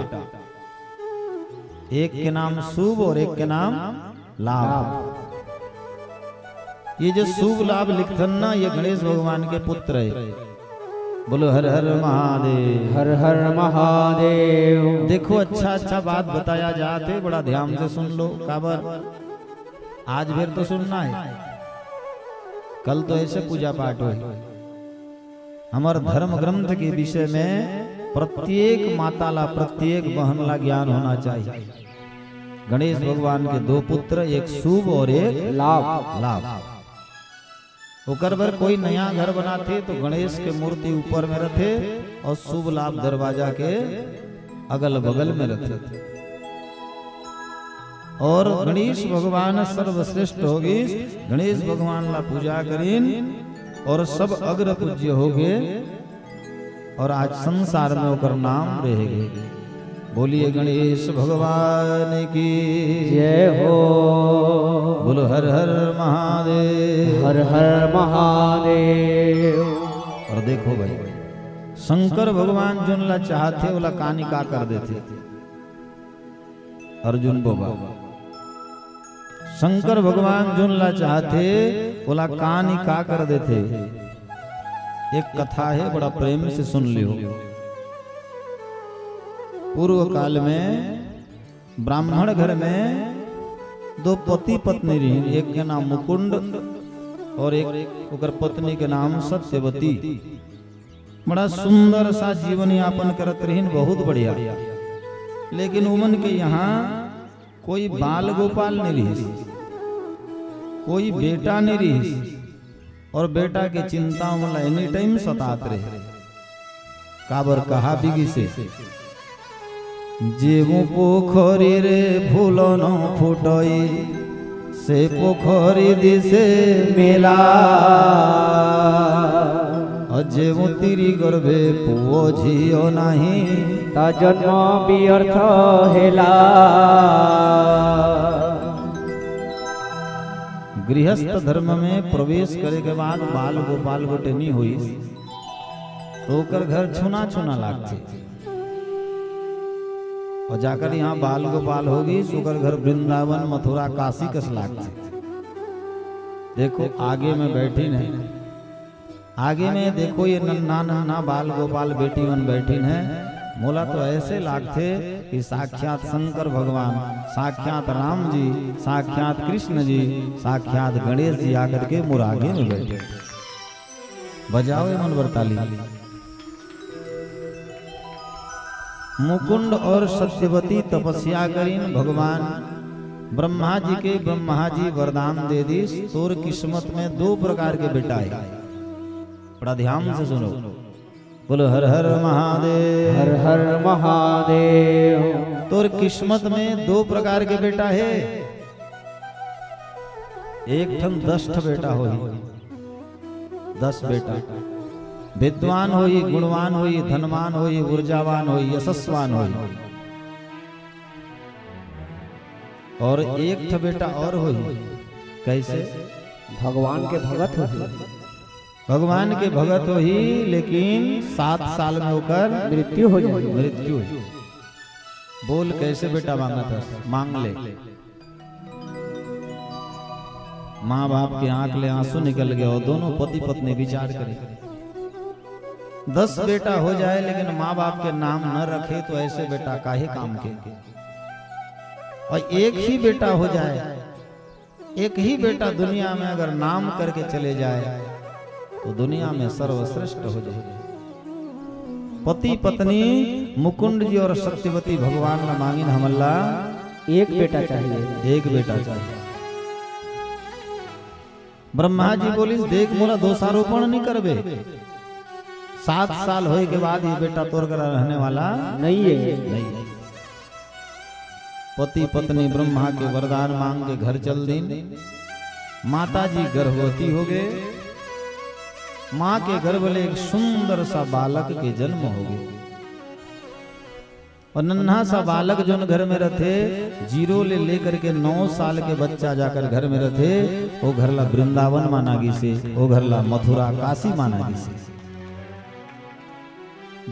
एक के नाम शुभ और एक के नाम लाभ। ये जो शुभ लाभ लिखथन ना, ये गणेश भगवान के पुत्र है। बोलो हर हर महादेव। हर हर महादेव। देखो, अच्छा अच्छा बात बताया जात है, बड़ा ध्यान से सुन लो। काबर आज फिर तो सुनना है, कल तो ऐसे पूजा पाठ होही। हमर धर्म ग्रंथ के विषय में प्रत्येक माता ला, प्रत्येक बहन ला ज्ञान होना चाहिए। गणेश भगवान के दो पुत्र, एक शुभ और एक लाभ। लाभ। ओकर बर कोई नया घर बनाथे तो गणेश के मूर्ति ऊपर में रथे और शुभ लाभ दरवाजा के अगल बगल में रथे। और गणेश भगवान सर्वश्रेष्ठ होगिस, गणेश भगवान ला पूजा करिन और सब अग्र पूज्य होगे। और आज संसार में ओकर नाम रहेगे। बोलिए गणेश भगवान की जय हो। बोलो हर हर महादेव। हर हर महादेव। और देखो भाई, शंकर भगवान जोन ला चाहथे, ओला का नी का कर देथे। अर्जुन बाबा, शंकर भगवान जोन ला चाहथे, ओला का नी का कर देथे। एक कथा है, बड़ा प्रेम से सुन लियो। पूर्व काल में ब्राह्मण घर में दो पति पत्नी रहिन, एक के नाम मुकुंद और एक ओकर पत्नी के नाम सत्यवती। बड़ा सुंदर सा जीवन यापन करत रहिन, बहुत बढ़िया। लेकिन उमन के यहाँ कोई बाल गोपाल नहीं रहिस, कोई बेटा नहीं रहिस, और बेटा के चिंता ओमन ला any time सतात रहे। काबर कहा भी गिसे, जेवं पोखरिरे फूल न फुटई, से पोखरी दिसे मेला। अउ जेवं तिरी गर्भे पुओ झियो नाही, ता जन्म व्यर्थ हेला। गृहस्थ धर्म में प्रवेश करे के बाद बाल गोपाल गोटे नी होइस, तो ओकर घर छुना छुना लागथे। और जाकर यहाँ बाल गोपाल होगी, ओकर घर वृंदावन, मथुरा, काशी कस लागथे। देखो, आगे में बैठी नहीं, आगे में देखो, ये नन्हा नन्हा बाल गोपाल बेटी मन बैठिन हैं। मोला तो ऐसे लागथे कि साक्षात शंकर भगवान, साक्षात राम जी, साक्षात कृष्ण जी, साक्षात गणेश जी आकर के मोर आगे में बैठे। बजाओ ये मन बर ताली। मुकुंद और सत्यवती तपस्या करिन। भगवान ब्रह्मा जी के, ब्रह्मा जी वरदान दे दिस, तोर किस्मत में दो प्रकार के बेटा हे। बड़ा ध्यान से सुनो, बोलो हर हर महादेव। हर हर महादेव। तोर किस्मत में दो प्रकार के बेटा हे, एक ठन दस ठन बेटा होही। दस बेटा, विद्वान होही, गुणवान होही, धनवान होही, ऊर्जावान होही, यशस्वान होही। और एक ठन बेटा और होही। कैसे? भगवान के भगत होही। भगवान के भगत होही, लेकिन सात साल में ओकर मृत्यु हो जाही। मृत्यु होही। बोल, कैसे बेटा मांगत हस? मांग ले। माँ बाप के आंख ले आंसू निकल गए और दोनों पति पत्नी विचार करे, दस बेटा हो जाए लेकिन माँ बाप के नाम न रखे तो ऐसे बेटा काहे काम के? और एक ही बेटा हो जाए, एक ही बेटा दुनिया में अगर नाम करके चले जाए तो दुनिया में सर्वश्रेष्ठ हो जाए। पति पत्नी मुकुंद जी और सत्यवती भगवान ला मांगिन, हमन ला एक बेटा चाहिए। एक बेटा चाहिए। ब्रह्मा जी बोलिस, देख, मोला दोषारोपण नहीं करबे। सात साल होए के बाद ये बेटा तोर करा रहने वाला नहीं है। नहीं है। पति पत्नी ब्रह्मा के वरदान मांग के घर चल दिन। माता जी गर्भवती हो गए। माँ के गर्भ ले एक सुंदर सा बालक के जन्म हो गए। और नन्हा सा बालक जोन घर में रथे, जीरो ले लेकर के नौ साल के बच्चा जाकर घर में रथे, वो घर ला वृंदावन माना गिसे, वो घर ला मथुरा काशी माना गिसे।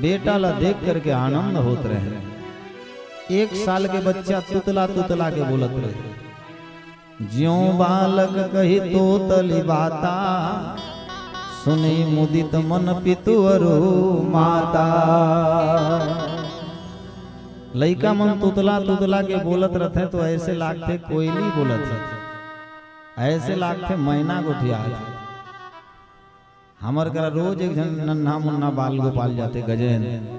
बेटा ला देख करके आनंद होत रहे। एक साल के बच्चा तुतला तुतला के बोलत रहे, ज्यों बालक कहि तोतलि बाता, सुनि मुदित मन पितु अरु माता। लइका मन तुतला तुतला के बोलत रथे तो ऐसे लागथे कोयली बोलत हे, ऐसे लागथे मैना गोठियात हे। हमर करा रोज एक झन नन्हा मुन्ना बाल गोपाल जाथे, गजेंद्र।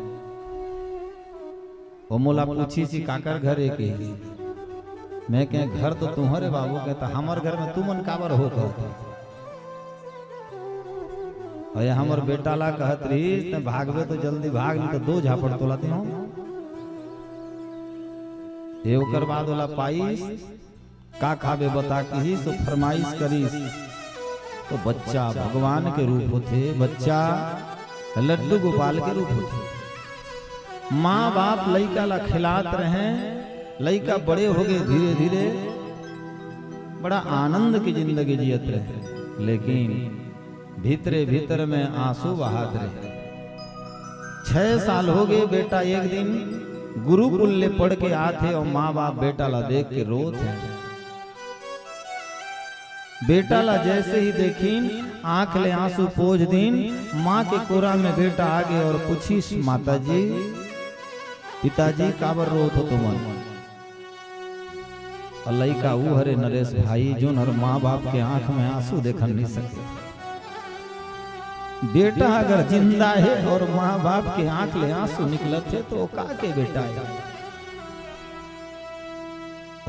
वो मोला पूछिस, "काकर घर ए?" कहिस। मैं कहें, "घर तो तुंहर ए बाबू," कहे, "त हमर घर में तुमन काबर हो?" कहत। अउ ये हमर बेटा ला कहत रहिस, "तैं भागबे तो जल्दी भाग, नहीं तो दो झापड़ तोला देहूं।" ये ओकर बाद ओला पाइस, "का खाबे बता?" किहिस, तो फरमाइश करिस। तो बच्चा भगवान के रूप होथे, बच्चा लड्डू गोपाल के रूप होथे। माँ बाप लइका ला खिलात रहे, लइका बड़े हो गए धीरे धीरे, बड़ा आनंद की जिंदगी जियत रहे, लेकिन भीतरे भीतर में आंसू बहात रहे। छह साल हो गए, बेटा एक दिन गुरुकुल ले पढ़ के आथे और माँ बाप बेटा ला देख के रोत हे। बेटा ला जैसे ही देखिन, आंख ले आंसू पोंछ दिन, माँ के कोरा में बेटा आगे और पूछिस, "माता जी, पिताजी, काबर रोत हो तुमन?" अउ लइका ऊ हरे नरेश भाई, जोन हर माँ बाप के आंख में आंसू देखन नहीं सके। बेटा अगर जिंदा हे और माँ बाप के आंख ले आंसू निकलत हे, तो वो का के बेटा हे?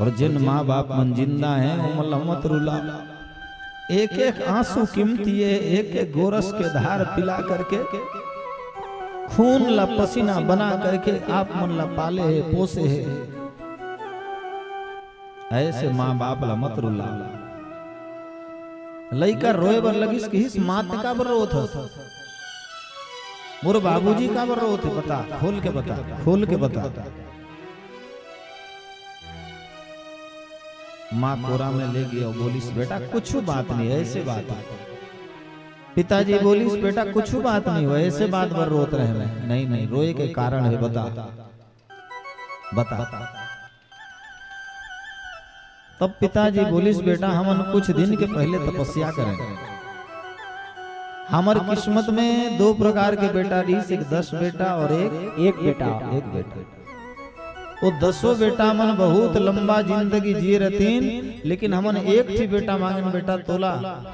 और जिन माँ बाप मन जिंदा हे, ओमन ला मत रुला। एक एक आंसू कीमती हे, एक एक गोरस के धार पिला करके, खून ला पसीना बना करके आप मन ला पाले हे, पोसे हे। ऐसे माँ बाप ला मत रुला। लइका रोए बर लगिस, किहिस, "माँ, तैं काबर रोत हस? मोर बाबूजी काबर रोत हे? बता, खोल के बता, खोल के बता।" माँ कोरा में ले गई और बोलिस, "बेटा, कुछ बात नहीं, ऐसे बात हे।" पिताजी बोलिस, "बेटा, कुछ बात नहीं हो, ऐसे बात बर रोत रहे मैं।" "नहीं, नहीं, रोए के कारण हे, बता, बता।" तब पिताजी बोलिस, "बेटा, हमन कुछ दिन के पहले तपस्या करें, हमर किस्मत में दो प्रकार के बेटा रहिस, एक दस बेटा और एक एक बेटा। एक बेटा। वो दसों बेटा मन बहुत लंबा जिंदगी जिए रहतीन, लेकिन हमन एक ही बेटा मांगेन, "बेटा तोला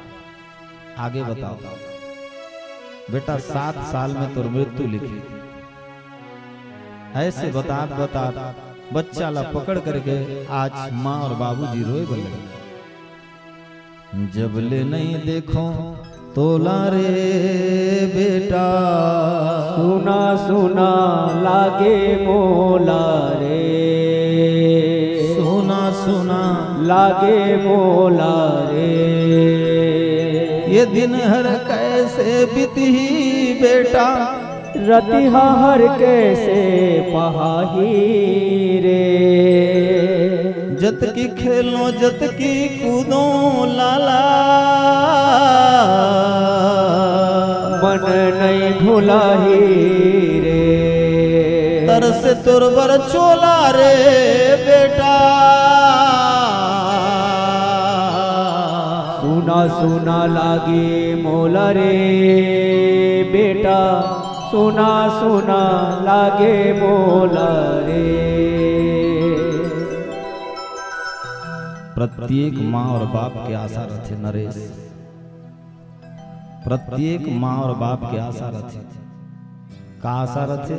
आगे बताओ, बेटा सात साल में तोर मृत्यु लिखी।" ऐसे बतात बतात बच्चा ला पकड़ करके आज माँ और बाबूजी रोए बर लगे। "जब ले नहीं देखो तोला रे बेटा, सुना सुना लागे मोला रे, सुना सुना लागे मोला रे, ये दिन हर कैसे बीतही बेटा, रतिहा हर कैसे पहाही रे, जतकी खेलो जतकी कूदो लाला, मन नहीं भुलाही रे, तरसे तोर बर चोला रे बेटा, सुना सुना लागे मोला रे बेटा, सुना सुना लागे मोला रे।" प्रत्येक माँ और बाप के आशा रथे नरेश, प्रत्येक माँ और बाप के आशा रथे। का आशा रथे?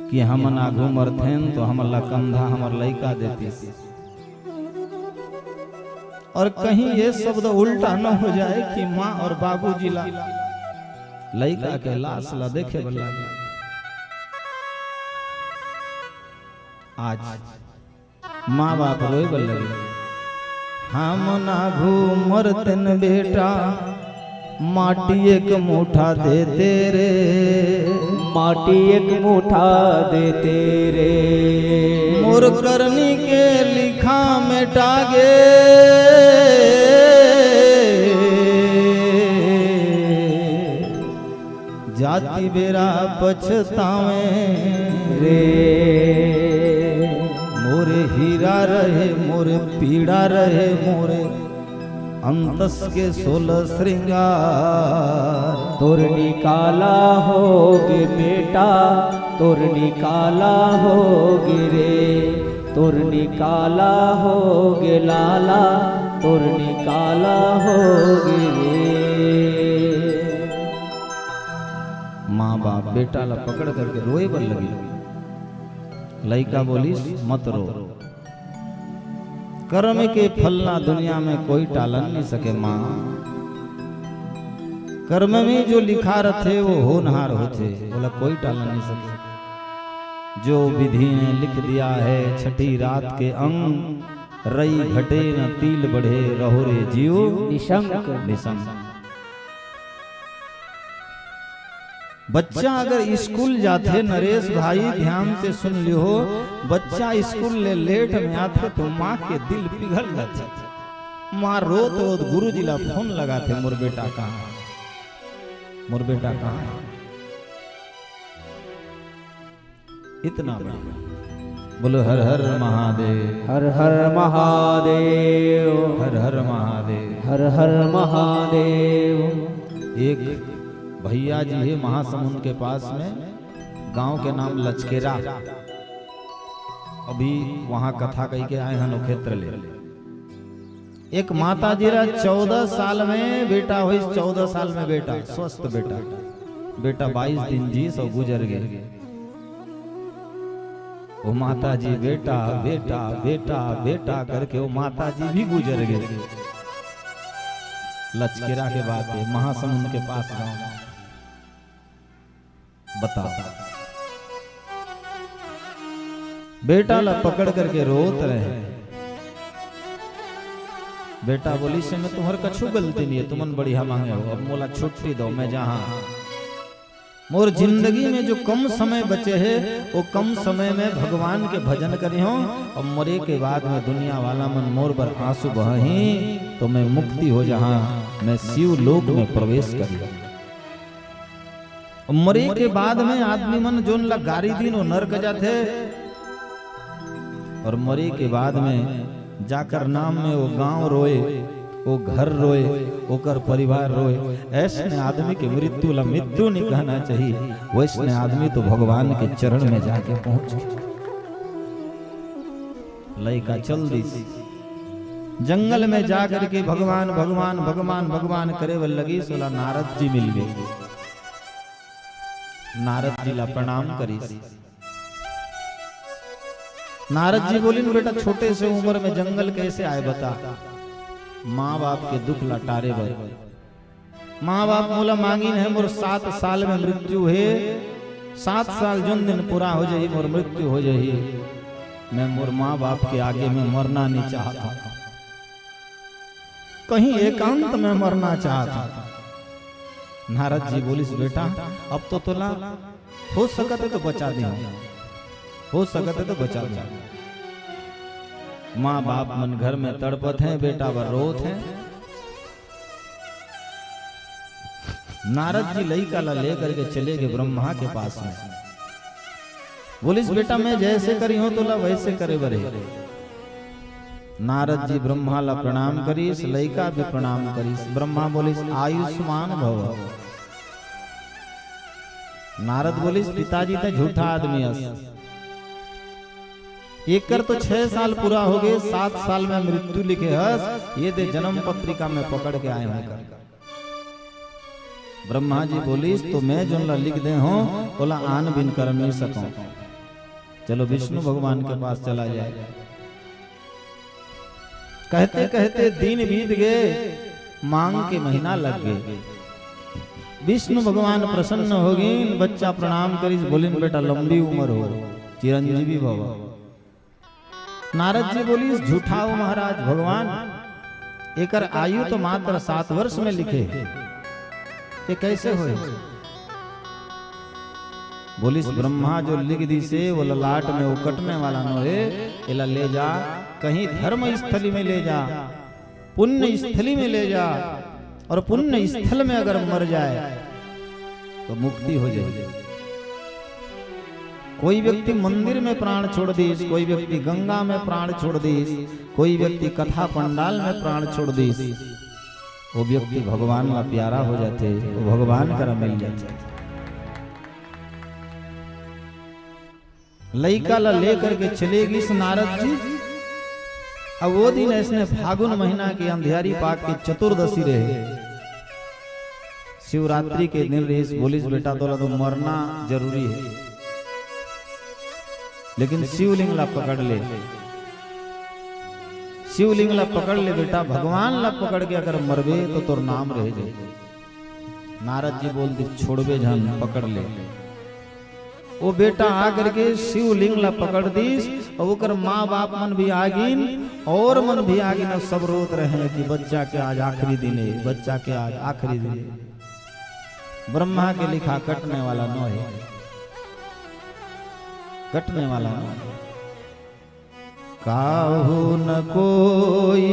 कि हमन आघू मरथेन तो हमन ला कंधा हमर लइका देतिस। और कहीं ये शब्द उल्टा न हो जाए कि माँ और बाबूजी ला लइका के लाश ला देखे बर लागे। आज माँ बाप रोए बर लगे। "हमन आघू मरतेन बेटा, माटी एक मुठा देते रे, माटी एक मुठा देते रे, मोर करनी के लिखा मेटा गे, जाति बेरा पछतावे रे, मोरे हीरा रहे, मोरे पीड़ा रहे, मोरे अंतस के सोलह श्रृंगार।" तोर निकाला होगे बेटा, तोर निकाला होगे रे, तोर निकाला होगे लाला, तोर निकाला होगे रे। माँ बाप बेटा ला पकड़ करके रोए बर लगे। लइका बोलिस, "मत रो।" कर्म के फल ला दुनिया में कोई टालन नहीं सके माँ। कर्म में जो लिखा रथे वो होनहार होथे, ओला कोई टालन नहीं सके। जो विधि ने लिख दिया है छठी रात के अंग, रई घटे न तिल बढ़े, रहो रे जीव निशंक। निशंक। बच्चा अगर स्कूल जाथे, नरेश भाई, ध्यान से सुन लिहो, बच्चा स्कूल ले लेट में आथे तो माँ के दिल पिघल जाथे। माँ रोत रोत गुरुजी ला फोन लगाथे, "मोर बेटा कहाँ है? मोर बेटा कहाँ है?" इतना बढ़िया। बोलो हर हर महादेव। हर हर महादेव। हर हर महादेव। हर हर महादेव। एक भैया जी है महासमुंद के पास में, गांव के नाम लचकेरा। अभी वहां कथा कही के आए हन, ओ क्षेत्र ले। एक माता जी ला चौदह साल में बेटा होइस, चौदह साल में बेटा, स्वस्थ बेटा। बेटा बाईस दिन जीस अउ गुजर गे। ओ माता जी बेटा, बेटा, बेटा, बेटा करके ओ माता जी भी गुजर गे। लचकेरा के बात है, महासमुंद के पास गांव। बताओ। बेटा ला पकड़ करके रोत रहे। बेटा बोलिस, "मैं तुम्हर कछु गलती नहीं है, तुमन बढ़िया मांगे हो, अब मोला छुट्टी दो, मैं जाहां। मोर जिंदगी में जो कम समय बचे है, वो कम समय में भगवान के भजन करिहूं, और मरे के बाद में दुनिया वाला मन मोर बर आंसू बहाही, तो मैं मुक्ति हो जाहां, मैं शिव लोक में प्रवेश करिहूं।" मरे के बाद में आदमी मन जोन ला गारी दिन, वो नरक जाथे। और मरे के बाद में जाकर नाम में वो गांव रोए, वो घर रोए, ओकर परिवार रोए। ऐसने आदमी के मृत्यु ला मृत्यु नहीं कहना चाहिए, वैसने आदमी तो भगवान के चरण में जाके पहुंच। लइका चल दिस, जंगल में जा करके भगवान, भगवान, भगवान, भगवान करे बर लगिस, ओला नारद जी मिल गए। नारद जी ला प्रणाम करिस। नारद जी बोलिन, "बेटा, छोटे से उम्र में जंगल कैसे आए, बता।" माँ बाप के दुख ला टारे बर। "माँ बाप मोला मांगिन हे, मोर सात साल में मृत्यु हे, सात साल जोन दिन पूरा हो जाही, मोर मृत्यु हो जाही। मैं मोर माँ बाप के आगे में मरना नहीं चाहत हूँ, कहीं एकांत में मरना चाहत हूँ।" नारद जी बोलिस, "बेटा, अब तो तोला हो सकत हे तो बचा दे, हो सकत हे तो बचा दे। माँ बाप मन घर में तड़पत हैं, बेटा बर रोत हैं।" नारद जी लइका ला लेकर के चले गए ब्रह्मा के पास में। बोलिस, "बेटा, मैं जैसे करी हूँ, तोला वैसे करे बर हे।" नारद जी ब्रह्मा ला प्रणाम करिस, लइका भी प्रणाम करिस। ब्रह्मा बोलिस, "आयुष्मान भव।" नारद बोलिस, "पिताजी, तैं झूठा आदमी हस। एकर तो छह साल पूरा हो गए, सात साल में मृत्यु लिखे हस, ये दे जन्म पत्रिका में पकड़ के आए हूँ एकर।" ब्रह्मा जी बोलिस, "तो मैं जोन ला लिख दे हूँ, ओला आन बिन कर नहीं सकूँ। चलो विष्णु भगवान के पास चला जाए।" कहते कहते दिन बीत गए, मांग के महीना लग गए। विष्णु भगवान प्रसन्न हो गइन, बच्चा प्रणाम करिस, बोलिन, "बेटा, लंबी उम्र हो, चिरंजीवी भव।" नारद जी बोलिस, "झूठाव महाराज, भगवान, एकर आयु तो मात्र सात वर्ष में लिखे, ये कैसे होए?" बोलिस, "ब्रह्मा जो लिख दिसे, वो ललाट में उकटने वाला नोहे, एला ले जा, कहीं धर्म स्थली में ले जा, पुण्य स्थली में ले जा, और पुण्य स्थल में अगर मर जाए तो मुक्ति हो जाए।" कोई व्यक्ति मंदिर में प्राण छोड़ दिस, कोई व्यक्ति गंगा में प्राण छोड़ दिस, कोई व्यक्ति कथा पंडाल में प्राण छोड़ दिस, वो व्यक्ति भगवान ला प्यारा हो जाथे, वो भगवान करा मिल जाथे। लइका ला लेकर के चले गिस नारद जी। अब वो दिन ऐसने फागुन महीना के अंधियारी पाख के चतुर्दशी रहे, शिवरात्रि के दिन रहिस। बोलिस, "बेटा, तोला तो मरना जरूरी हे, लेकिन शिवलिंग ला पकड़ ले, शिवलिंग ला पकड़ ले बेटा, भगवान ला पकड़ के अगर मरबे तो तोर नाम रह जाए।" नारद जी बोल दिस, "छोड़बे झन, पकड़ ले।" वो बेटा आकर के शिवलिंग ला पकड़ दिस, और ओकर माँ बाप मन भी आगिन, और मन भी आगिन, और सब रोत रहे हैं कि बच्चा के आज आखिरी दिन है, बच्चा के आज आखिरी दिन है। ब्रह्मा के लिखा कटने वाला नोहे, कटने वाला नोहे। काहू न कोई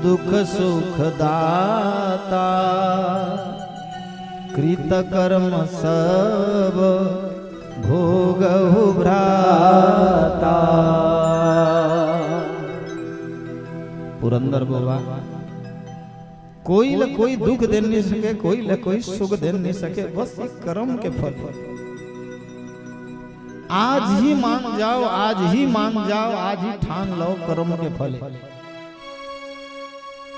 दुख सुख दाता, कृत कर्म सब भोगहु भ्राता। पुरंदर बाबा, कोई ल कोई दुख दे नहीं सके, कोई ल कोई सुख दे नहीं सके, बस ये कर्म के फल। आज ही मान जाओ, आज ही मान जाओ, आज ही ठान लो कर्म के फल।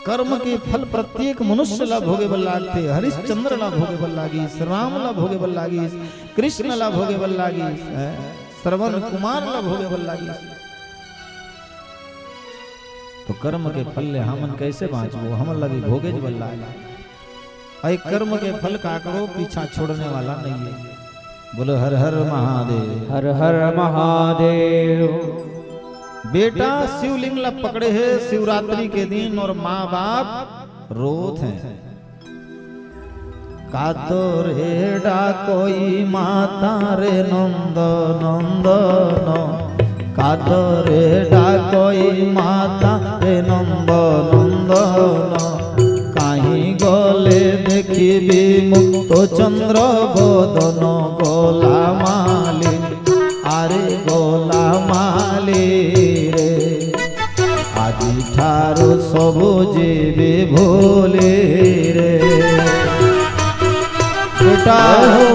कर्म के फल प्रत्येक मनुष्य ला भोगे बर लागथे। हरिश्चंद्र ला भोगे बर लागिस, राम ला भोगे बर लागिस, कृष्ण ला भोगे बर लागिस, हैं? श्रवण कुमार ला भोगे बर लागिस। तो कर्म के फल ले हमन कैसे बाँचबो? हमन ला भी भोगेच बर लागे। अई कर्म के फल काकरो पीछा छोड़ने वाला नहीं है। बोलो हर हर महादेव। हर हर महादेव। बेटा शिवलिंग ला पकड़े हे शिवरात्रि के दिन और माँ बाप रोत हैं। कादो रे डाकोई माता रे नंद नंदन, कादो रे डाकोई माता रे नंद नंदन, काहीं गले देखिबी मुक्त चंद्र बदन गोला माली, आरे गोला माली रे। আজি ঠারু सबु जीवी भूली रे। बेटा हो।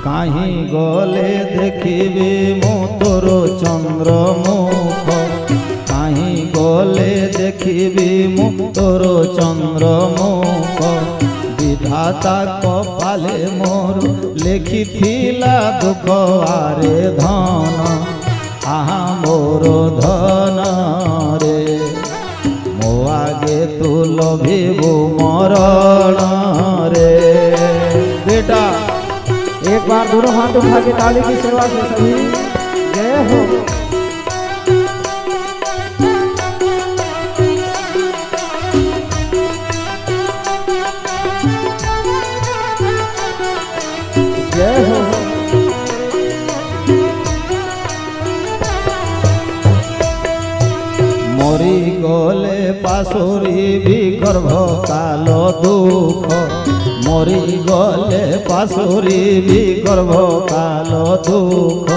काहीं गले देखिबि मु तोर चंद्रमुख, काहीं गले देखिबि मु तोर चंद्रमुख। विधाता कपाले मोर लेखिथिला दुख आरे धन, आहा मोर धन रे। मो आगे तू लभिबु मरण रे। बेटा, एक बार दोनों हाथ उठा के ताली की सेवा से सभी जय हो। जय हो। मरी गले पासुरी भी गर्भ काल दुख, मरी गले पासुरी भी गर्भ काल दुख।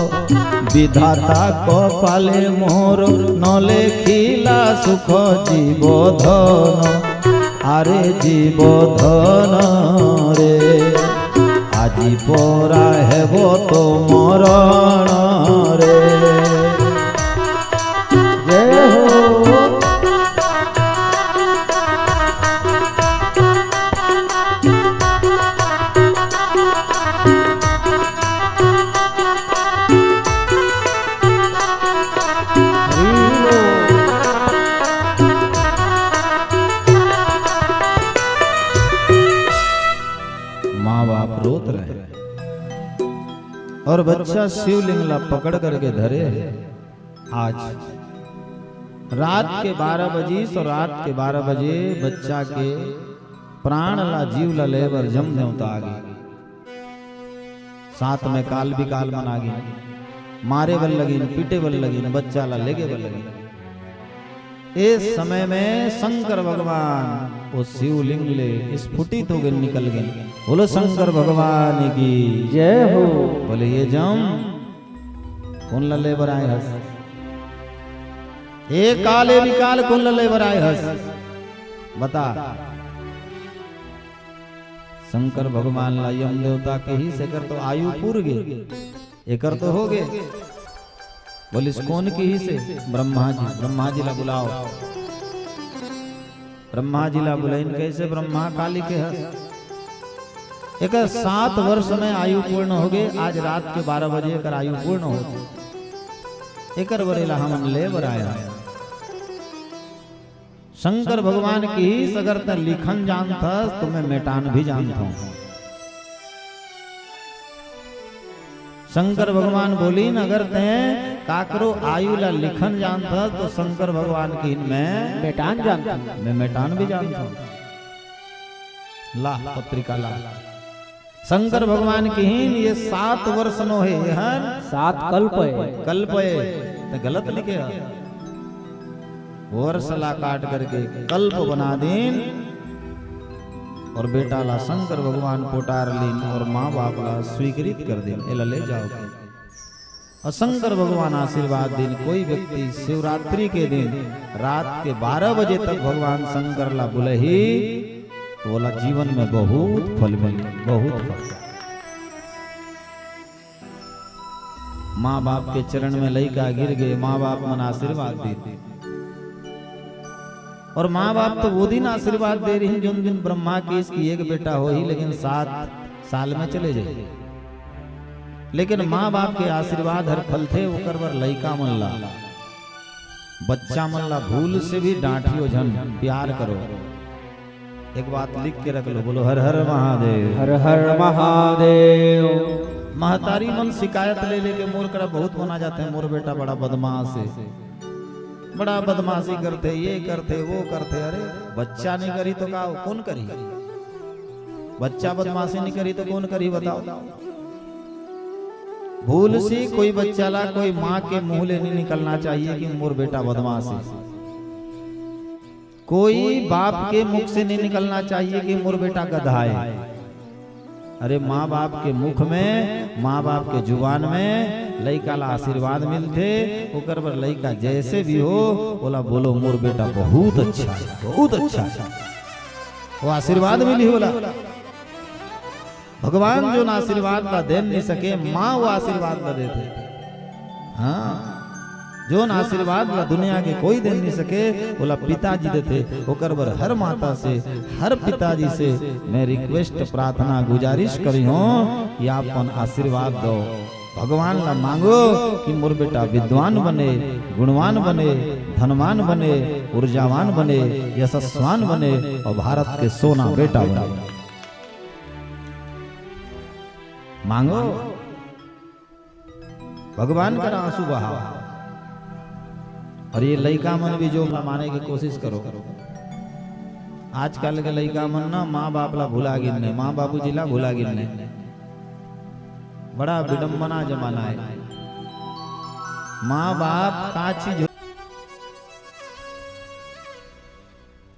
विधाता कपाले मोर न लेखिला सुख जीव धन, आरे जीव धन रे। আজি পরা হেব তো মরণ রে। জয় হো। माँ बाप रोत रहे और बच्चा शिवलिंग ला पकड़ करके धरे हे। आज रात के बारह बजे, सो रात के बारह बजे बच्चा के प्राण ला, जीव ला ले बर जम देवता आ गे। साथ में काल बिकाल मन आ गे, मारे बर लगिन, पीटे बर लगिन, बच्चा ला लेगे बर लगिन। इस समय में शंकर भगवान वो शिवलिंग ले स्फुटित हो गए, निकल गए। बोलो शंकर भगवान की जय हो। बोले ये जम कोन ला ले बर आए हस? ए काले विकाल कोन ला ले बर आए हस? बता। शंकर भगवान ला यम देवता कहिस, एकर तो आयु पूर गे, एकर तो हो गे। बोलिस कोन कहिस? ब्रह्मा जी। ब्रह्मा जी ला बुलाओ। ब्रह्मा जी ला बुलाइन, कहिस ब्रह्मा काली के हस? एकर सात वर्ष में आयु पूर्ण हो गे, आज रात के बारह बजे एकर आयु पूर्ण होथे, एकर बर एला हमन ले बर आए हन। शंकर भगवान कहिस अगर तैं लिखन जानथस तो मैं मेटान भी जानथों। शंकर भगवान बोलिन अगर तैं काकरो आयु ला लिखन जानथस तो शंकर भगवान कहिन मैं मेटान जानथों। मैं मेटान भी जानथों। ला पत्रिका ला। शंकर भगवान कहिन ये सात वर्ष नो हे, एहर सात कल्प हे। कल्प हे, त गलत लिखे हे। वर्ष ला काट करके कल्प बना दिन और बेटा ला शंकर भगवान पोटार लीन और माँ बाप ला स्वीकृत कर दिन, एला ले जाओ। और शंकर भगवान आशीर्वाद दिन, कोई व्यक्ति शिवरात्रि के दिन रात के बारह बजे तक भगवान शंकर ला बुलही, तो ओला जीवन में बहुत फल मिली, बहुत फल। माँ बाप के चरण में लइका गिर गे, माँ बाप मन आशीर्वाद दे दे। और माँ बाप तो वो दिन आशीर्वाद दे रही, जोन दिन ब्रह्मा कहिस कि एक बेटा होही, लेकिन सात साल में चले जाही। लेकिन माँ बाप के आशीर्वाद हर फलथे, ओकर बर लइका मन ला, बच्चा मन ला भूल से भी डांटियो झन, प्यार करो। एक बात लिख के रख लो, बोलो हर हर महादेव। हर हर महादेव। महतारी मन शिकायत ले लेके मोर करा बहुत मन आ जाथे, मोर बेटा बड़ा बदमाश हे, बड़ा बदमाशी करथे, ये करथे, वो करथे। अरे बच्चा नहीं करी तो का, कोन करी? बच्चा बदमाशी नहीं करी तो कोन करी बताओ? भूल से कोई बच्चा ला कोई माँ के मुंह ले नहीं निकलना चाहिए कि मोर बेटा बदमाश हे। कोई बाप के मुख से नहीं निकलना चाहिए कि मोर बेटा गधा है। अरे, माँ बाप के मुख में, माँ बाप के जुबान में लइका ला आशीर्वाद मिलथे, ओकर बर लइका जैसे भी हो, ओला बोलो, "मोर बेटा बहुत अच्छा है, बहुत अच्छा है।" वो आशीर्वाद मिली होला। भगवान जोन आशीर्वाद ला दे नहीं सके, माँ वो आशीर्वाद ला देथे। हाँ, जोन आशीर्वाद ला दुनिया के कोई दे नहीं सके, ओला पिताजी देथे। ओकर बर हर माता से, हर पिताजी से मैं request, प्रार्थना, गुजारिश करी हूँ कि आप मन आशीर्वाद दो। भगवान ला मांगो कि मोर बेटा विद्वान बने, गुणवान बने, धनवान बने, ऊर्जावान बने, यशस्वान बने और भारत के सोना बेटा बने। मांगो, भगवान कर आंसू बहाओ। और ये लइका मन भी जो माने के कोशिश करो। आजकल के लइका मन ना माँ बाप ला भुला गिन हे, माँ बाबूजी ला भुला गिन हे। बड़ा विडंबना जमाना है। माँ बाप का चीज हो-,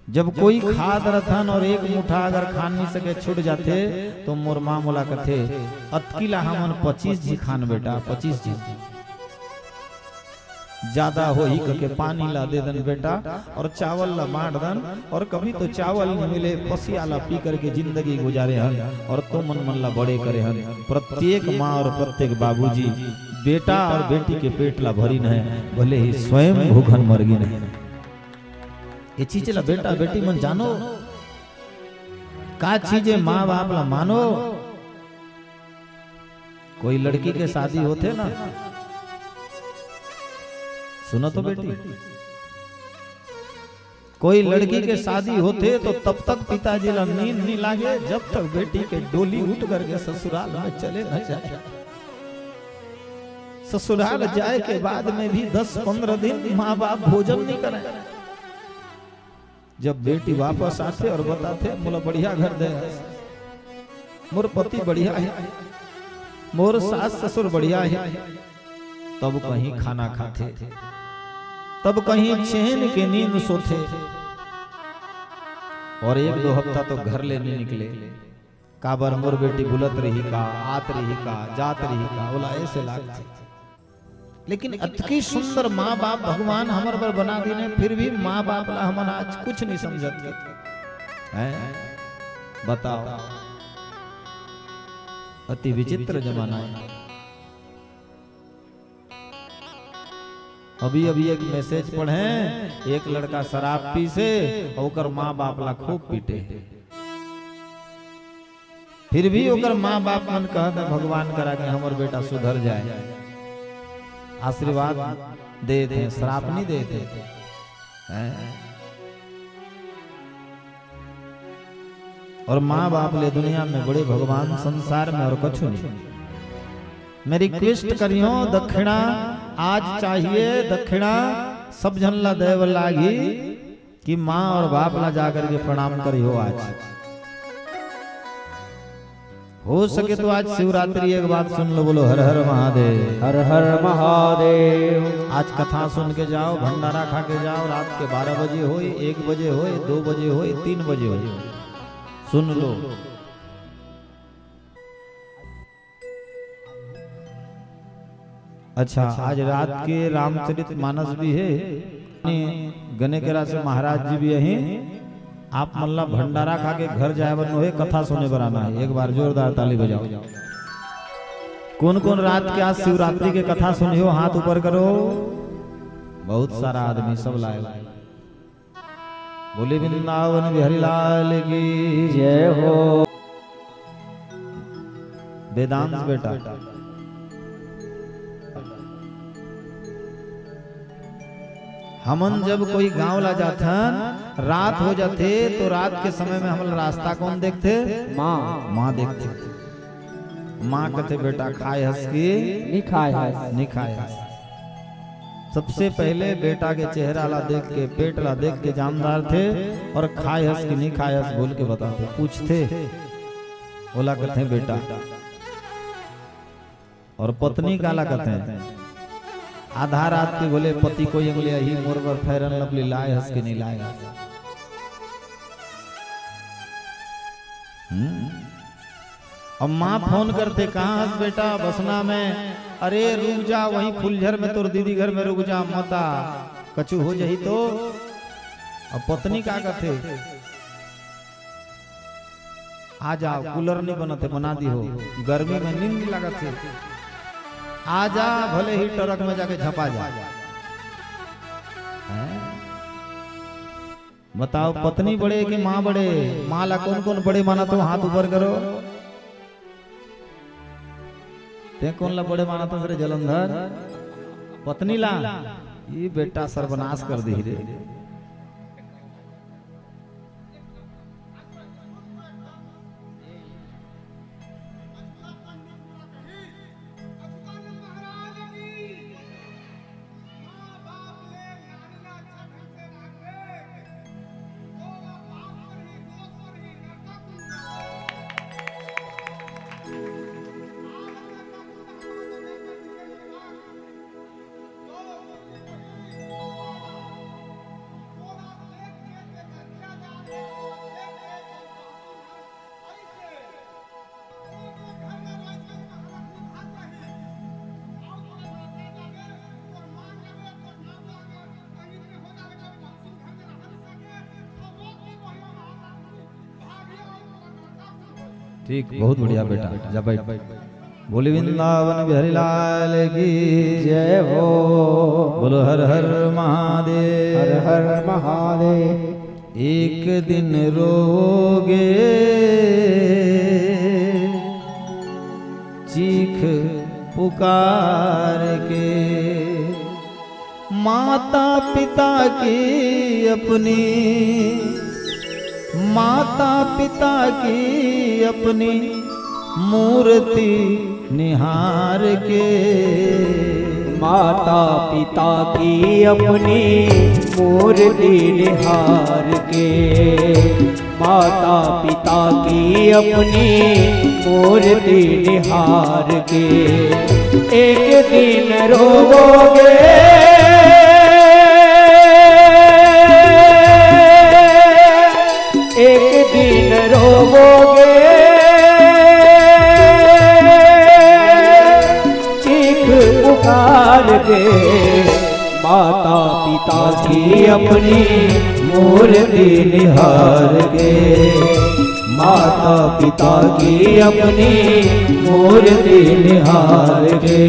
जब कोई खात रथन और एक मुठा अगर खा नहीं सके, छूट जाथे, तो मोर माँ मोला कथे, "अतकी ला हमन पच्चीस झी खान बेटा, पच्चीस झी।" ज्यादा होही कके पानी ला दे दन बेटा, और चावल ला बांट दन, और कभी तो चावल नहीं मिले, पसिया ला पी करके जिंदगी गुजारे हन, और तुमन मन ला बड़े करे हन। प्रत्येक माँ और प्रत्येक बाबूजी बेटा और बेटी के पेट ला भरिन हे, भले ही स्वयं भूखन मरगिन हे। ये चीज ला बेटा बेटी मन जानो, का चीज हे, माँ बाप ला मानो। कोई लड़की के शादी होथे ना, सुनो तो बेटी, कोई लड़की के शादी होथे तो तब तक पिताजी ला नींद नहीं लागे, जब तक बेटी के डोली उठ करके ससुराल में चले न जाए। ससुराल जाए के बाद में भी दस पन्द्रह दिन माँ बाप भोजन नहीं करे। जब बेटी वापस आथे और बताथे, "मोला बढ़िया घर दे हस, मोर पति बढ़िया हे, मोर सास ससुर बढ़िया हे," तब कहीं खाना खाथे, तब कहीं चैन के नींद सोथे। और एक दो हफ्ता तो घर ले नहीं निकले। काबर, मोर बेटी बुलत रही का, आत रही का, जात रही का, ओला ऐसे लागथे। लेकिन अतकी सुंदर माँ बाप भगवान हमर बर बना दीन हे, फिर भी माँ बाप ला हमन आज कुछ नहीं समझत हे। हैं? बताओ, अति विचित्र जमाना है। अभी अभी एक message पढ़े, एक लड़का शराब पीस हे, ओकर माँ बाप ला खूब पीटे हे। फिर भी ओकर माँ बाप मन कहत हे भगवान करा के हमर बेटा सुधर जाए, आशीर्वाद देत हे, श्राप नहीं देत हे। हैं? और माँ बाप ले दुनिया में बड़े भगवान संसार में और कछु नहीं। मैं request करियो, दक्षिणा आज चाहिए, दक्षिणा सब झन ला देव लागी। कि माँ और बाप ला जा करके प्रणाम करियो आज। हो सके तो आज शिवरात्रि एक बात सुन लो, बोलो हर हर महादेव। हर हर महादेव। आज कथा सुन के जाओ, भंडारा खा के जाओ, रात के बारह बजे होय, एक बजे होय, दो बजे होय, तीन बजे होय, सुन लो। अच्छा, आज रात के रामचरित मानस भी हे, गने केरा से महाराज जी भी अही। आप मन ला भंडारा खा के घर जाए बर नोहे, कथा सुने बर आना हे। एक बार जोरदार ताली बजाओ। कोन कोन रात के आज शिवरात्रि के कथा सुने हो, हाथ ऊपर करो। बहुत सारा आदमी सब लाए। बोले वृंदावन बिहारी लाल की जय हो। वेदांश बेटा, हमन जब कोई गांव ला जाथन, रात हो जाथे, तो रात के समय में हमन रास्ता कौन देखथे? माँ। माँ देखथे। माँ कथे, "बेटा, खाए हस कि नी खाए हस?" नी खाए हस। सबसे पहले बेटा के चेहरा ला देख के, पेट ला देख के जान डारथे और खाए हस कि नी खाए हस बोल के बताथे, पूछथे, ओला कथे बेटा। और पत्नी काला कथे? आधा रात के बोले पति कोई अंगले अही, मोर बर Fair and Lovely लाए हस कि नी लाए हस? हम्म? अब माँ फोन करथे, "कहाँ हस बेटा?" "बसना में।" "अरे रुक जा, वहीं फुलझर में तोर दीदी घर में रुक जा, मत आ, कछु हो जाही तो।" अब पत्नी का कथे, "आ जाव, कूलर नहीं बनत हे, बना दिहो, गर्मी में नींद लागत हे, आ जा, भले ही ट्रक में जाके झपा जा।" हैं? बताव, पत्नी बड़े कि माँ बड़े? माँ ला कोन कोन बड़े मानत हो, हाथ ऊपर करो। तें कोन ला बड़े मानत हस रे जलंधर? पत्नी ला? ये बेटा सर्वनाश कर दी रे। ठीक, बहुत बढ़िया बेटा, जा बैठ। बोले वृंदावन बिहारी लाल की जय हो। बोलो हर हर महादेव। हर हर महादेव। एक दिन रोगे चीख पुकार के, माता पिता की अपनी, माता पिता की अपनी मूर्ति निहार के। माता पिता की अपनी मूर्ति निहार के, माता पिता की अपनी मूर्ति निहार के, एक दिन रोवोगे, एक दिन रोवोगे, चीख पुकार के, माता पिता की अपनी मूर्ति निहार के, माता पिता की अपनी मूर्ति निहार के।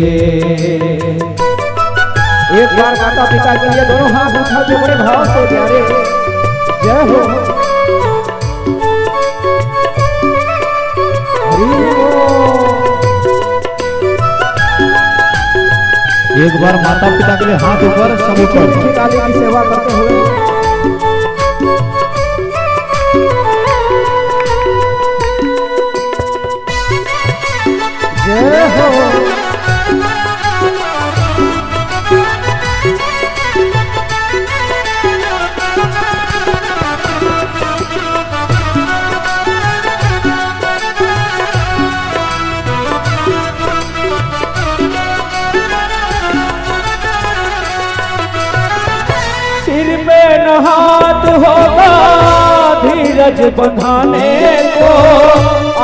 एक बार माता पिता के लिए दोनों हाथ उठा के बड़े भाव से प्यारे जय हो। हरि बोल। एक बार माता पिता के लिए हाथ ऊपर, सब ऊपर। काली की सेवा करते हुए। जय हो। सिर पे न हाथ होगा धीरज बंधाने को,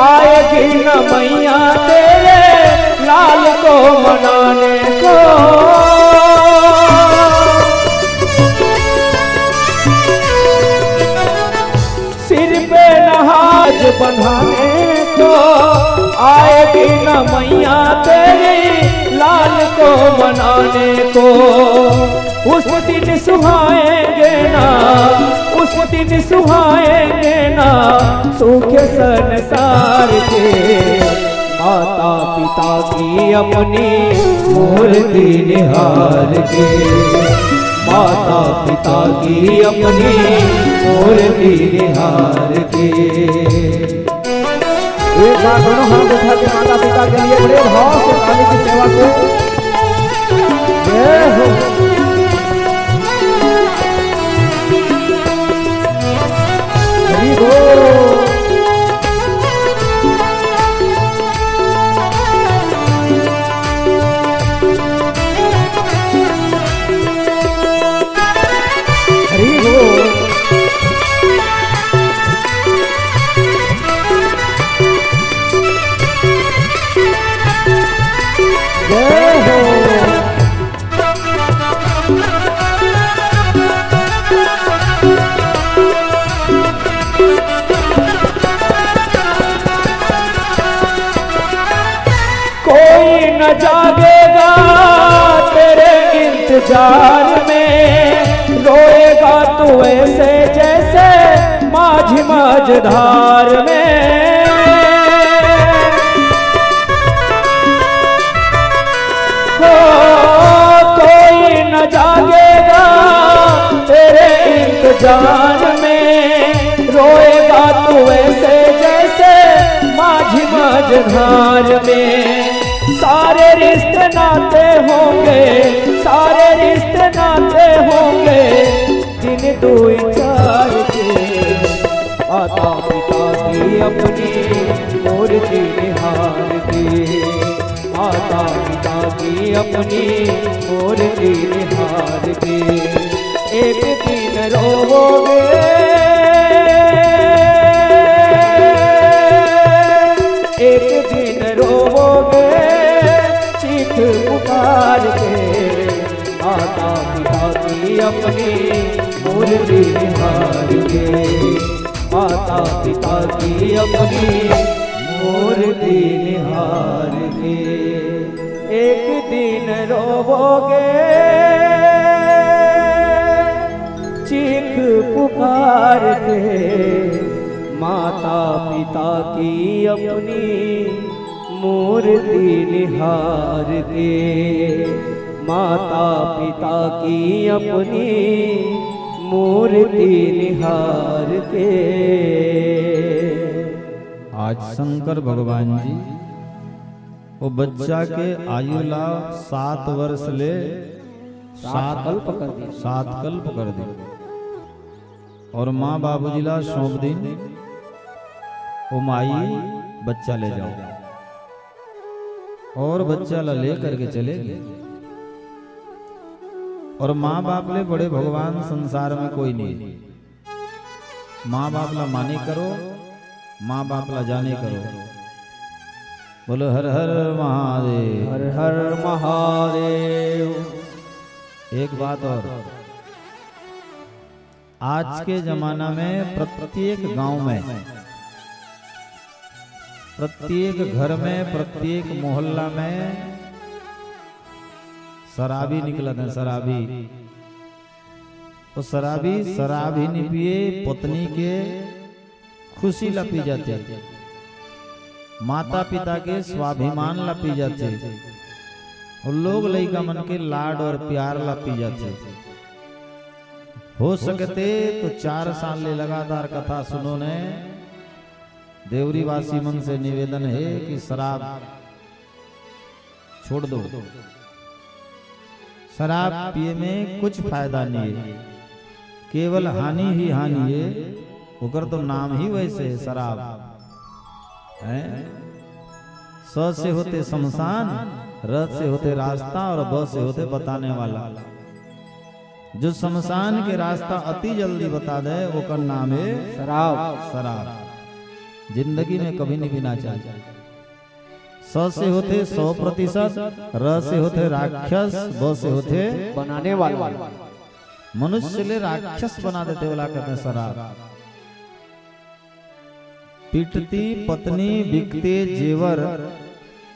आएगी न मैया तेरे लाल को मनाने को। सिर पे न हाथ बंधाने को, आएगी न मैया तेरी लाल को मनाने को। उस दिन सुहाएंगे ना, उस दिन सुहाएंगे ना सूखे संसार के। माता पिता की अपनी मूर्ति निहार के, माता पिता की अपनी मूर्ति निहार के। एक बार दोनों हाथ उठा के माता पिता के लिए बड़े भाव से ताली की सेवा से जय हो। हरि बोल। हरि बोल। कोई न जागेगा तेरे इंतजार में, रोएगा तू ऐसे जैसे माझी मझधार में। हो, कोई न जागेगा तेरे इंतजार में, रोएगा तू ऐसे जैसे माझी मझधार में। सारे रिश्ते नाते होंगे, सारे रिश्ते नाते होंगे, दिन दो चार के। माता पिता की अपनी मूर्ति निहार के, माता पिता की अपनी मूर्ति निहार के। एक दिन रोवोगे, एक दिन रोवोगे चीख पुकार के, माता पिता की अपनी मूर्ति निहार के, माता पिता की अपनी मूर्ति निहार के। एक दिन रोवोगे चीख पुकार के, माता पिता की अपनी मूर्ति निहार के, माता पिता की अपनी मूर्ति निहार के। आज शंकर भगवान जी वो बच्चा के आयु ला सात वर्ष ले सात सात कल्प कर दी। सात कल्प कर दी। और माँ बाबूजी ला सौंप दिन, ओ माई, बच्चा ले जाओ। और बच्चा ला ले करके चले गए। और माँ बाप ले बड़े भगवान संसार में कोई नहीं है। माँ बाप ला माने करो, माँ बाप ला जाने करो। बोलो हर हर महादेव। हर हर महादेव। एक बात और, आज के जमाना में प्रत्येक गांव में, प्रत्येक घर में, प्रत्येक मोहल्ला में शराबी निकलत हे, शराबी। तो शराबी शराब ही नहीं पिए, पत्नी के खुशी ला पी जाथे, माता पिता के स्वाभिमान ला पी जाथे, और लोग लइका मन के लाड और प्यार ला पी जाथे। हो सकथे तो चार साल ले लगातार कथा सुनो ने। देवरी वासी मन से निवेदन हे कि शराब छोड़ दो। शराब पिए में कुछ फायदा नहीं है, केवल हानि ही हानि है। ओकर तो नाम ही वैसे है शराब, हैं? स से होथे शमशान, र से होथे रास्ता और ब से होथे बताने वाला। जो शमशान के रास्ता अति जल्दी बता दे, ओकर नाम है शराब। शराब जिंदगी में कभी नहीं पीना चाहिए। स से होथे सौ प्रतिशत, र से होथे राक्षस, ब से होथे बनाने वाला। मनुष्य ले राक्षस बना देथे वाला कथे शराब। पिटती पत्नी बिकते जेवर,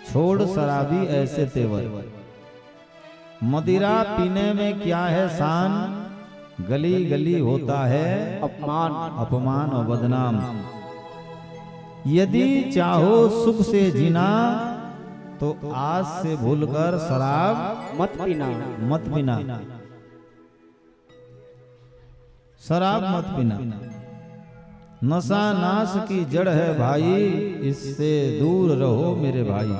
छोड़ शराबी ऐसे तेवर। मदिरा पीने में क्या है शान, गली गली होता है अपमान। अपमान और बदनाम। यदि चाहो सुख से जीना, तो आज से भूलकर शराब मत पीना। मत पीना। शराब मत पीना। नशा नाश की जड़ है भाई, इससे दूर रहो मेरे भाई।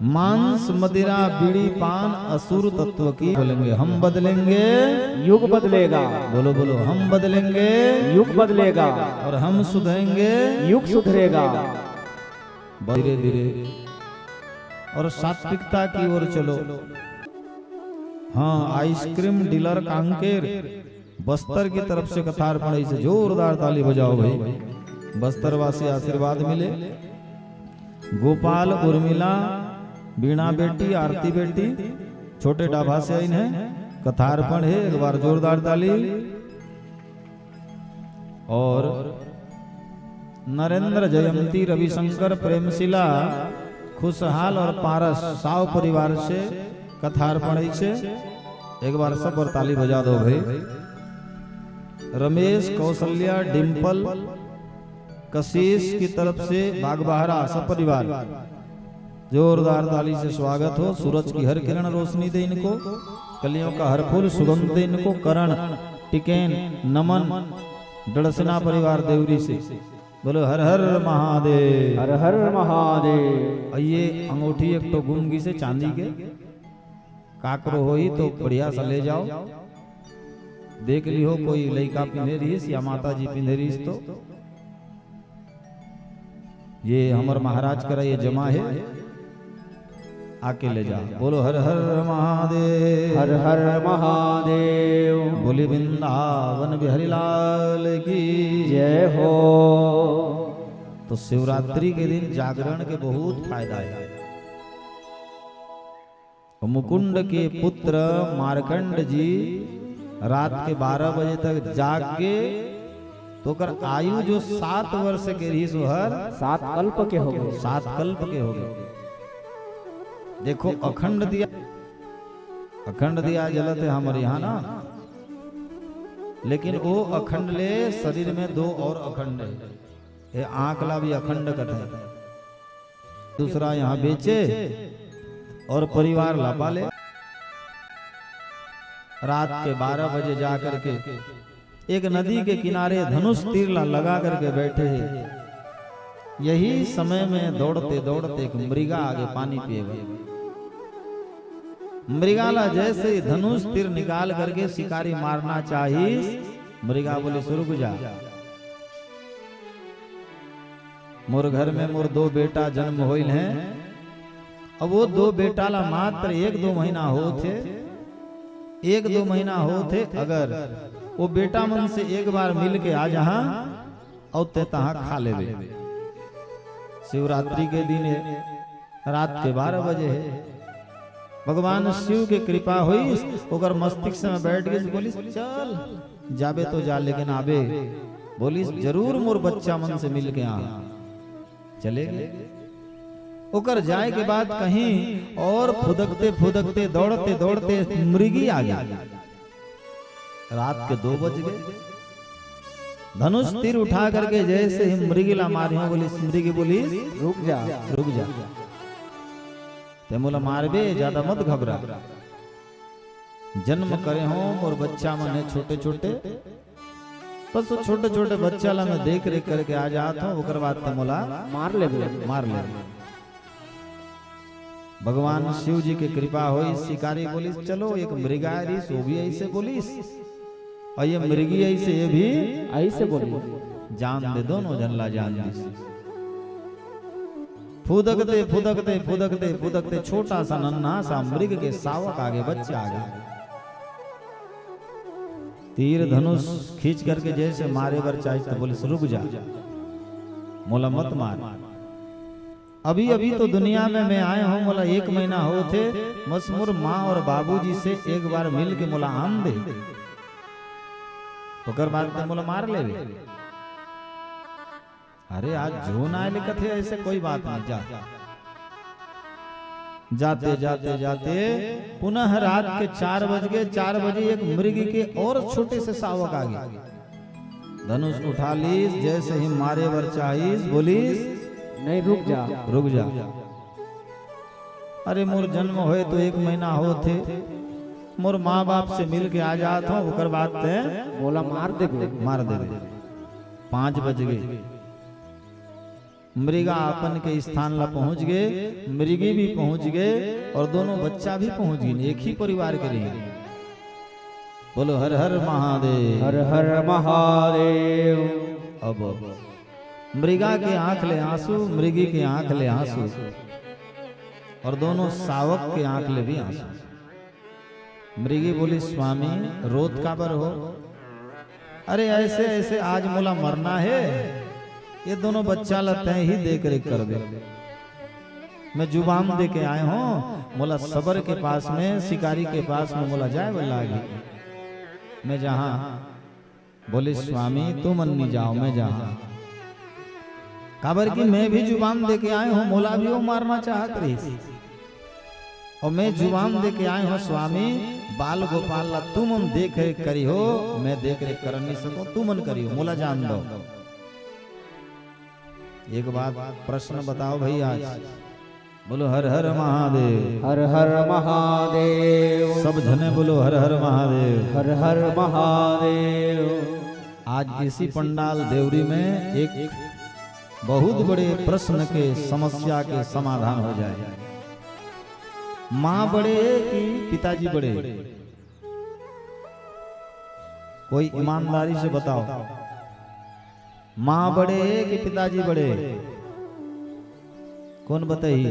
मांस मदिरा बीड़ी पान असुर तत्व की। बोलेंगे हम बदलेंगे, युग बदलेगा। बोलो बोलो, हम बदलेंगे, युग बदलेगा। और हम सुधरेंगे, युग सुधरेगा। धीरे धीरे और सात्विकता की ओर चलो। हाँ, आइसक्रीम डीलर कांकेर बस्तर की तरफ से कथार्पण हे, जोरदार ताली बजाओ भाई, बस्तर वासी आशीर्वाद मिले। गोपाल, उर्मिला, बीणा बेटी, आरती बेटी, छोटे डाभा से आइन हे, कथार्पण हे, एक बार जोरदार ताली। और नरेंद्र, जयंती, रविशंकर, प्रेमशिला, खुशहाल और पारस साव परिवार से कथार पढ़ई से एक बार सब बर ताली बजा दो भाई। रमेश, कौशल्या, डिंपल, कशिश की तरफ से बागबहरा सब परिवार जोरदार ताली से स्वागत हो। सूरज की हर किरण रोशनी दे इनको, कलियों का हर फूल सुगंध दे इनको। करण, टिकेन, नमन, डड़सना परिवार देवरी से बोलो हर हर महादेव। हर हर महादेव। अउ ये अंगूठी एक ठो गुम गिसे चांदी के, काकरो होही तो बढ़िया से ले जाओ, देख लिहो कोई लइका पिंधे रहिस या माता जी पिंधे रहिस तो। ये हमर महाराज करा ये जमा हे, आके ले जा। बोलो हर हर महादेव। हर हर महादेव। बोली वृंदावन बिहारी लाल की जय हो। तो शिवरात्रि के दिन जागरण के बहुत फायदा हे। मुकुंद के पुत्र मार्कंड जी रात के बारह बजे तक जाग के, तो ओकर आयु जो सात वर्ष के रहिस, ओहर सात कल्प के हो गे। सात कल्प के हो गे। देखो, अखंड दिया, अखंड दिया जलत हे हमर यहाँ ना, लेकिन वो अखंड ले शरीर में दो और अखंड हे। ये आँख ला भी अखंड कथे। दूसरा यहाँ बेचे और परिवार ला पाले। रात के बारह बजे जा करके एक नदी के किनारे धनुष तीर ला लगा करके बैठे हे। यही समय में दौड़ते दौड़ते एक मृगा आगे पानी पिए बर। मृगा ला जैसे ही धनुष तीर निकाल करके शिकारी मारना चाहिस, मृगा बोलिस, "रुक जा, मोर घर में मोर दो बेटा जन्म होइल हैं, अब वो दो बेटा ला मात्र एक दो महीना होत हे, एक दो महीना होत हे, अगर वो बेटा मन से एक बार मिल के आ जहाँ, अउ ते तहाँ खा लेबे।" शिवरात्रि के दिन हे, रात के बारह बजे हे। भगवान शिव के कृपा होइस, ओकर मस्तिष्क में बैठ गिस, बोलिस, "चल, जाबे तो जा, लेकिन आबे।" बोलिस, "जरूर मोर बच्चा मन से मिल के आ।" चले गे। ओकर जाए के बाद कहीं और फुदकते फुदकते, दौड़ते दौड़ते मृगी आ गे। रात के दो बज गे। धनुष तीर उठा करके जैसे ही मृगी ला मारिहों, बोलिस, मृगी बोलिस, "रुक जा।" "रुक जा, ते मोला मारबे, ज्यादा मत घबरा। जन्म करे हों, मोर बच्चा मन हे छोटे छोटे, बस वो छोटे छोटे बच्चा ला मैं देख रेख करके आ जात हों, ओकर बाद ते मोला मार लेबे।" मार लेबे। भगवान शिव जी के कृपा होइस, शिकारी बोलिस, "चलो, एक मृगा रहिस, वो भी ऐसे बोलिस, और ये मृगी ऐसे, ये भी ऐसे बोलिस, जान दे, दोनों झन ला जान दिस।" फुदकते, फुदकते, फुदकते, फुदकते छोटा सा नन्हा सा मृग के सावक आगे, बच्चा आगे। तीर धनुष खींच करके जैसे मारे बर चाहिस तो बोलिस, "रुक जा, मोला मत मार। अभी अभी तो दुनिया में मैं आए हों, मोला एक महीना होत हे, बस मोर माँ और बाबूजी से एक बार मिल के मोला आन दे, ओकर बाद ते मोला मार लेबे।" "अरे, आज झोन आए ले कथे, ऐसे कोई बात नहीं, जा।" जाते जाते जाते पुनः रात के चार बज गे। चार बजे एक मृग के और छोटे से सावक आगे, धनुष उठा लिस, जैसे ही मारे बर चाहिस, बोलिस, "नहीं, रुक जा।" "रुक जा, अरे, मोर जन्म होए तो एक महीना होत हे, मोर माँ बाप से मिल के आ जात हों, ओकर बाद ते मोला मार देबे।" मार देबे। पाँच बज गे। मृगा अपन के स्थान ला पहुंच गे, मृगी भी पहुंच गे और दोनों बच्चा भी पहुंच गे, एक ही परिवार के रहिन। बोलो हर हर महादेव। हर हर महादेव। अब मृगा के आंख ले आंसू, मृगी के आंख ले आंसू और दोनों सावक के आंख ले भी आंसू। मृगी बोली, "स्वामी, रोत काबर हो?" "अरे, ऐसे, ऐसे आज मोला मरना हे, ये दोनों बच्चा ला तैं ही देख रेख करबे। मैं जुबान दे के आए हों, मोला सबर के पास में, शिकारी के पास में मोला जाए बर लागही। मैं जहाँ।" बोलिस, "स्वामी, तुमन नी जाव, मैं जहाँ।" काबर कि मैं भी जुबान दे के आए हूं, मोला भी वो मारना चाहत रहिस। और मैं जुबान दे के आए हूं स्वामी, बाल गोपाल ला तुमन देख रेख करिहो, मैं देख रेख कर नहीं सकूं, तुमन करिहो, मोला जान दो। एक बात प्रश्न बताओ भाई, आज बोलो हर हर महादेव। हर हर महादेव। सब झने बोलो हर हर महादेव। हर हर महादेव। आज इसी पंडाल देवरी में एक बहुत बड़े प्रश्न के, समस्या के समाधान हो जाए। माँ बड़े कि पिताजी बड़े? कोई ईमानदारी से बताओ, माँ बड़े कि पिताजी बड़े? कौन बताही?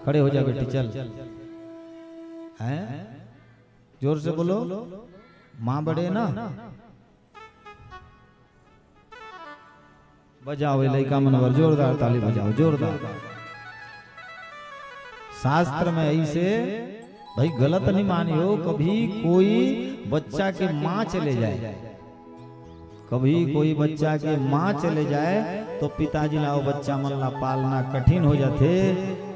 खड़े हो जा बेटी, चल। हैं? जोर से बोलो, माँ बड़े ना? बजाओ, ये लइका मन बर जोरदार ताली बजाओ, जोरदार। शास्त्र में ऐसे भाई गलत नहीं मानियो, कभी कोई बच्चा के माँ चले जाए, कभी कोई बच्चा के माँ चले जाए, तो पिताजी ला वो बच्चा मन ला पालना कठिन हो जाथे।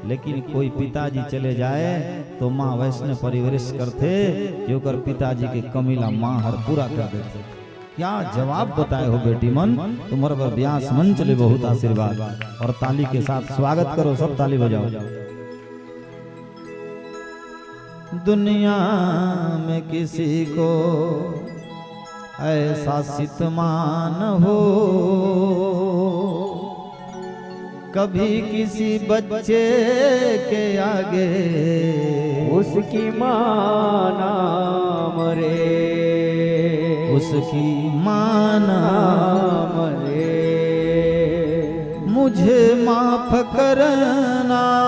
लेकिन कोई पिताजी चले जाए, तो माँ वैसने परिवरिश करथे कि ओकर पिताजी के कमी ला माँ हर पूरा कर देथे। क्या जवाब बताए हो बेटी मन, तुम्हर बर ब्यास मंच ले बहुत आशीर्वाद। और ताली के साथ स्वागत करो, सब ताली बजाओ। दुनिया में किसी को ऐसा सितमान हो, कभी किसी बच्चे के आगे उसकी माँ ना मरे, उसकी माँ ना मरे। मुझे माफ करना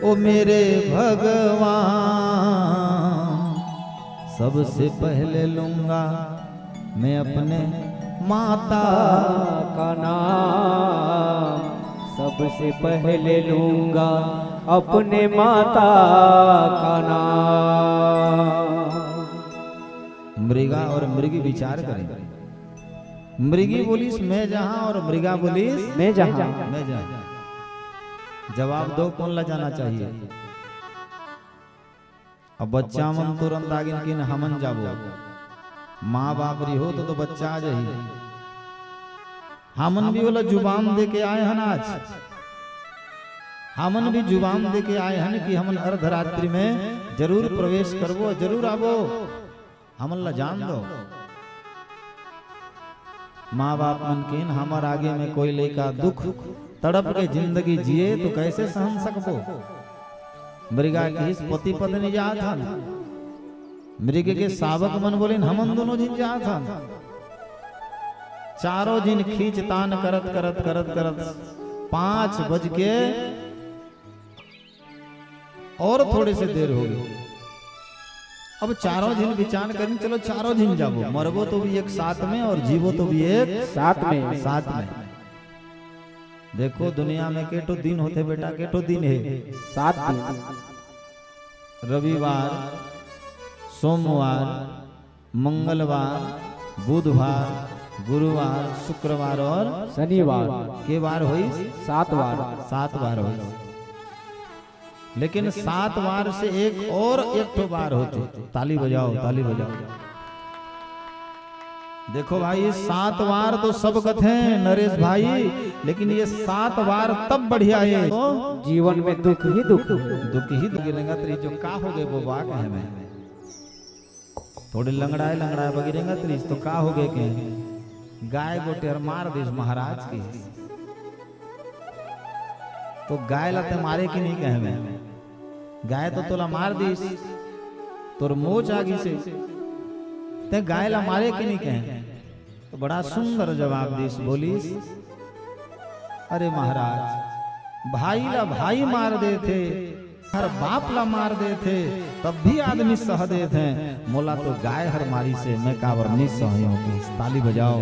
ओ मेरे भगवान, सबसे पहले लूंगा मैं अपने माता का नाम, सबसे पहले लूंगा अपने माता का नाम। मृगा और मृगी विचार करें। मृगी बोलिस, "मैं जहां," और मृगा बोलिस, "मैं जहां।" मैं जहां। जवाब दो, कौन ला जाना चाहिए? अब बच्चा मन तुरंत आगिन कि हमन जाबो। माँ बाप रही हो तो, तो बच्चा आ जाही। हमन भी ओला जुबान दे के आए हन आज। हमन भी जुबान दे के आए हन कि हमन अर्धरात्रि में जरूर प्रवेश करबो, जरूर आबो। हमन ला जान दो। माँ बाप मन किन, हमर आगे में कोई लइका दुख तड़प के जिंदगी जिए तो कैसे सहन सकबो? मृगा किस पति पत्नी जात हन, मृग के सावक मन बोलिन, "हमन दोनों झिन जात हन।" चारों झिन खींच तान करत, करत, करत, करत पाँच बज के और थोड़े से देर हो गई। अब चारों झिन विचार करिन, चलो चारों झिन जाबो, मरबो तो भी एक साथ में और जीबो तो भी एक साथ में। साथ में। देखो दुनिया में केठो दिन होथे बेटा, केठो दिन हे? सात दिन। रविवार, सोमवार, मंगलवार, बुधवार, गुरुवार, शुक्रवार और शनिवार। के वार होइस? सात वार। सात वार होइस। लेकिन सात वार से एक और एक ठो वार होथे। ताली बजाओ, ताली बजाओ। देखो भाई, सात वार तो सब कथे नरेश भाई, लेकिन ये सात वार तब बढ़िया हे। जीवन में दुख ही दुख। दुख ही दुख। रेंगत रही जो का हो गए वो बा कहे में। थोड़े लंगड़ाए लंगड़ाए बगी रेंगत रहिस तो का हो गए के गाय गोटे हर मार दिस महाराज के। तो गाय ला ते मारे के नहीं कहे में, गाय तो तोला मार दिस, तोर मोच आ गिसे, ते गाय ला मारे के नहीं कहे। तो बड़ा सुंदर जवाब दिस, बोलिस, "अरे महाराज, भाई ला भाई मार देथे, हर बाप ला मार देथे, तब भी आदमी सह देथे, मोला तो गाय हर मारिसे, मैं काबर नहीं सहियों।" ताली बजाओ।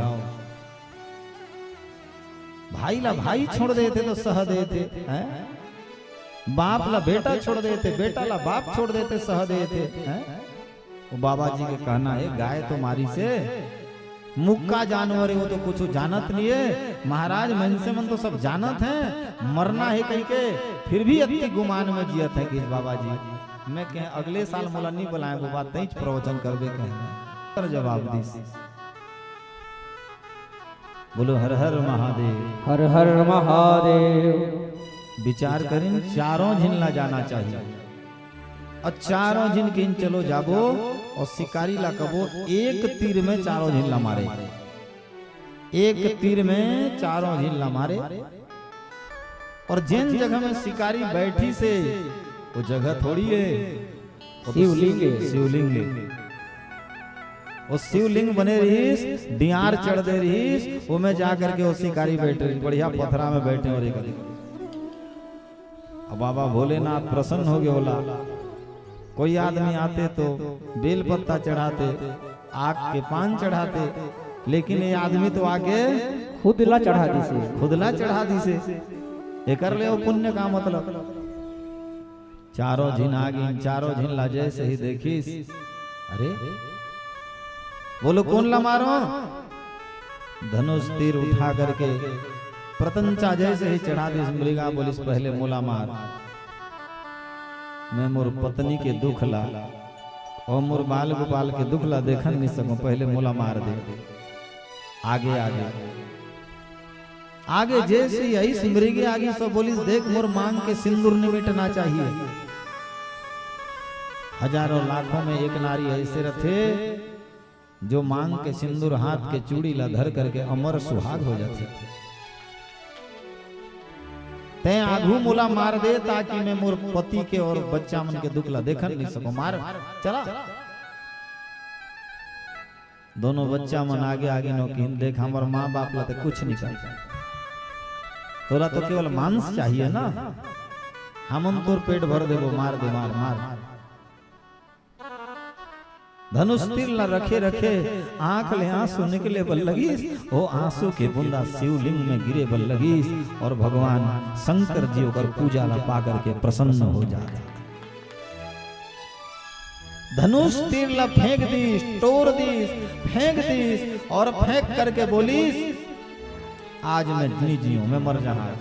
भाई ला भाई छोड़ देथे तो सह देथे, हैं? बाप ला बेटा छोड़ देथे, बेटा ला बाप छोड़ देथे, सह देथे, हैं? वो बाबा जी के कहना हे, गाय तो मारिसे, मुक्का जानवर हे, वो तो कुछु जानत नइ हे। महाराज, मनसे मन तो सब जानत हे, मरना हे कहिके, फिर भी अतकी गुमान में जियत हे कि बाबा जी, मैं कहें अगले साल मोला नइ बलाएं बाबा, तैंच प्रवचन करबे कहें। कर जवाब दिस। बोलो हर हर महादेव। हर हर महादेव। विचार करिन, चारों झिन ला जाना चाहिए। अउ चारों झिन कहिन चलो जाबो, अउ शिकारी ला कबो एक तीर में चारों झिन ला मारे। एक तीर में चारों झिन ला मारे। अउ जेन जगह में शिकारी बैठिस हे, वो जगह थोड़ी हे, वो तो शिवलिंग हे। शिवलिंग हे। वो शिवलिंग बने रहिस, डियार चढ़ दे रहिस, वो में जा करके वो शिकारी बैठे रहिस, बढ़िया पथरा में बैठे अउ एक अब बाबा भोलेनाथ प्रसन्न हो गए, बोला, कोई आदमी आते तो बेल पत्ता चढ़ाते, आग के पान चढ़ाते, लेकिन ये आदमी तो आके खुद ला चढ़ा दिस हे। खुद ला चढ़ा दिस हे। एकर ले वो पुण्य का मतलब। चारों झिन आगिन, चारों झिन ला जैसे ही देखिस, अरे, बोलो कोन ला मारो? धनुष तीर उठा करके प्रतंचा जैसे ही चढ़ा दिस, मृगा बोलिस, पहले मोला मार, मैं मोर पत्नी के दुख ला अउ मोर बाल गोपाल के दुख ला देखन नइ सकूं, पहले मोला मार दे। आगे आगे आगे जैसे ही आइस मृगे आगे सो बोलिस, देख मोर मांग के सिंदूर नइ मिटना चाहिए। हजारों लाखों में एक नारी ऐसे रथे, जो मांग के सिंदूर हाथ के चूड़ी ला धर करके अमर सुहाग हो जाथे। तैं आघू मोला मार दे, ताकि मैं मोर पति के अउ बच्चा मन के दुख ला देखन नइ सकूं। मार, चला। दोनों बच्चा मन आगे आगे नोकिन, देख, हमर माँ बाप ला ते कुछ नइ कर, तोला तो केवल मांस चाहिए ना, हमन तोर पेट भर देबो, मार दे, मार, मार। धनुष तीर ला रखे रखे आंख ले आंसू निकले बर लगिस, ओ आंसू के बूंदा शिवलिंग में गिरे बर लगिस अउ भगवान शंकर जी ओकर पूजा ला पा करके प्रसन्न हो जात। धनुष तीर ला फेंक दिस, टोर दिस, फेंक दिस अउ फेंक करके बोलिस, आज मैं नइ जीऊं, मैं मर जहां।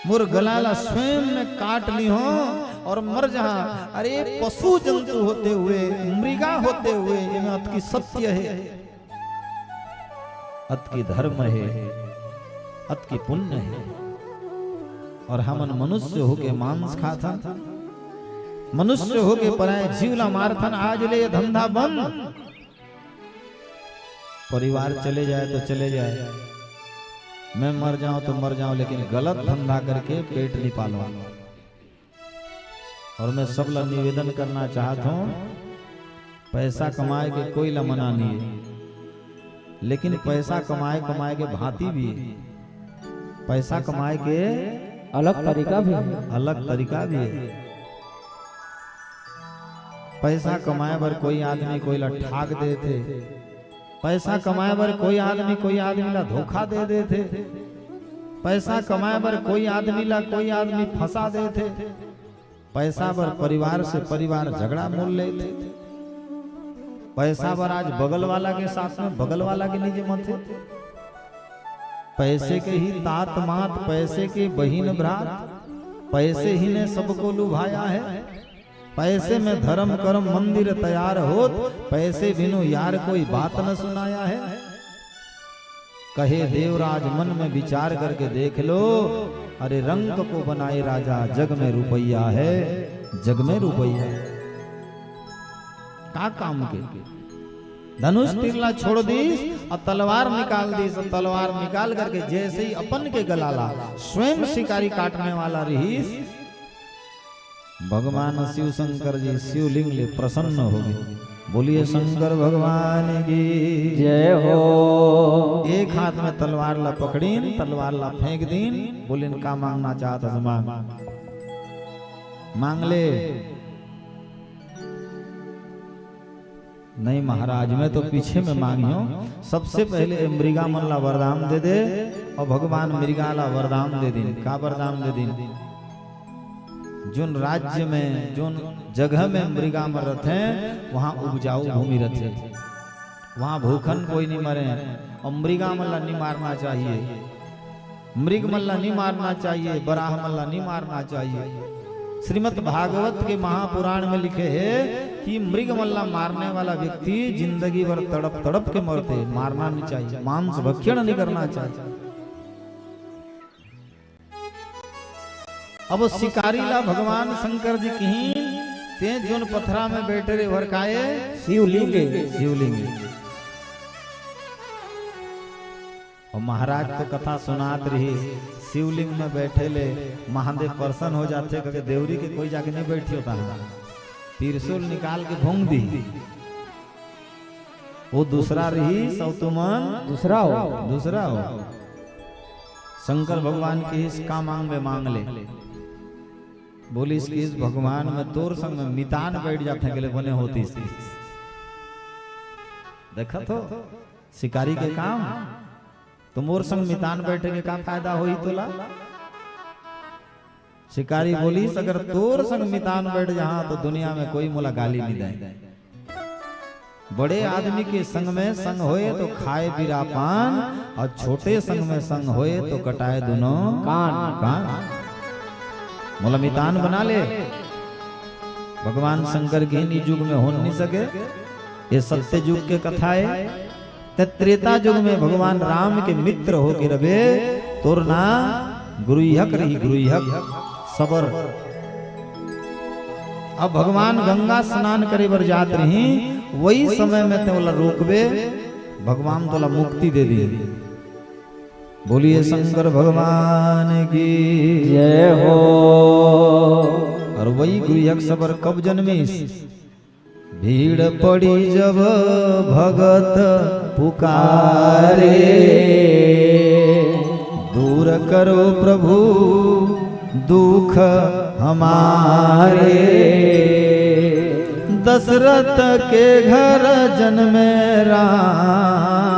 मोर गला ला स्वयं मैं काट ली हूं अउ मर जहां। अरे पशु जंतु होते हुए, मृगा होते हुए, ये में अतकी सत्य हे, अतकी धर्म हे, अतकी पुण्य हे। अउ हमन मनुष्य होके मांस खाथन, मनुष्य होके पराए जीव ला मारथन। आज ले ये धंधा बंद। परिवार चले जाए तो चले जाए, मैं मर जाऊं तो मर जाऊं, लेकिन गलत धंधा करके पेट नइ पालूं। अउ मैं सब ला निवेदन करना चाहत हूं, पैसा कमाए के कोई ला मना नइ हे, लेकिन पैसा कमाए, कमाए के भांति भी हे। पैसा कमाए के अलग तरीका भी हे। अलग तरीका भी हे। पैसा कमाए बर कोई आदमी कोई ला ठग देथे, पैसा कमाए बर कोई आदमी कोई आदमी ला धोखा दे देथे, पैसा कमाए बर कोई आदमी ला कोई आदमी फंसा देथे, पैसा बर परिवार से परिवार झगड़ा मोल लेथे। पैसा बर आज बगल वाला के साथ में बगल वाला के नइ जमथे। पैसे के ही तात मात, पैसे के बहिन भ्रात, पैसे ही ने सबको लुभाया है। पैसे में धर्म करम मंदिर तैयार होत, पैसे बिनु यार कोई बात न सुनाया है। कहे देवराज मन में विचार करके देख लो, अरे रंक को बनाए राजा जग में रुपया है, जग में रुपया है। का काम के? धनुष तीर ला छोड़ दिस अउ तलवार निकाल दिस। तलवार निकाल करके जैसे ही अपन के गला ला स्वयं शिकारी काटने वाला रहिस, भगवान शिव शंकर जी शिवलिंग ले प्रसन्न हो गए। बोलिए शंकर भगवान की जय हो। एक हाथ में तलवार ला पकड़ीन, तलवार ला फेंक दीन, बोलिन का मांगना चाहत हस मांग, मांग ले। नहीं महाराज, मैं तो पीछे में मांगियो, सबसे पहले ए मृगा मन ला वरदान दे दे अउ भगवान मृगा ला वरदान दे दीन। का वरदान दे दीन? जोन राज्य में, जोन जगह में मृगा मन रथे, वहां उपजाऊ भूमि रथे। वहां भूखन कोई नहीं मरे। और मृगा मन ला नहीं मारना चाहिए, मृग मन ला नहीं मारना चाहिए, बराह मन ला नहीं मारना चाहिए। श्रीमद् भागवत के महापुराण में लिखे हे कि मृग मन ला मारने वाला व्यक्ति जिंदगी भर तड़प तड़प के मरथे, मारना नहीं चाहिए, मांस भक्षण नहीं करना चाहिए। अब वो शिकारी ला भगवान शंकर जी किहिन, "तें जोन पथरा में बैठे रे, ओहर काय ए?" शिवलिंग। शिवलिंग। और महाराज तो कथा सुनात रहिस, शिवलिंग में बैठे ले महादेव प्रसन्न हो जाथे, कहिके देवरी के कोई जाके नहीं बैठियो तहां। त्रिशूल निकाल के भोंक दिस। वो दूसरा रहिस, अउ तुमन दूसरा हो। दूसरा हो। शंकर भगवान किहिस, "का मांगबे, मांग ले।" बोलिस किहिस, "भगवान, मैं तोर संग में मितान बैठ जातेंव, कहे ले बने होतिस।" देखत हो, शिकारी के काम। "तो मोर संग मितान बैठे के का फायदा होही तोला?" शिकारी बोलिस, "अगर तोर संग मितान बैठ जाहां, तो दुनिया में कोई मोला गाली नहीं दे। बड़े आदमी के संग में संग होए तो खाए बीरा पान, और छोटे संग में संग होए तो कटाए दुनों कान।" कान। मोला मितान बना ले। भगवान शंकर किहिन, "ए युग में हो नहीं सके, ये सत्य युग के कथा हे।" तें त्रेता युग में भगवान राम के मित्र होके रबे, तोर नाम गुरुइहक रही, गुरुइहक, सबर। अब भगवान गंगा स्नान करे बर जात रही, वही समय में तें ओला रोकबे, भगवान तोला मुक्ति दे दिही। बोलिए शंकर भगवान की जय हो। और वही गुरुइहक सबर कब जन्मिस? भीड़ पड़ी जब भगत पुकारे, दूर करो प्रभु दुख हमारे। दशरथ के घर जन्मे राम।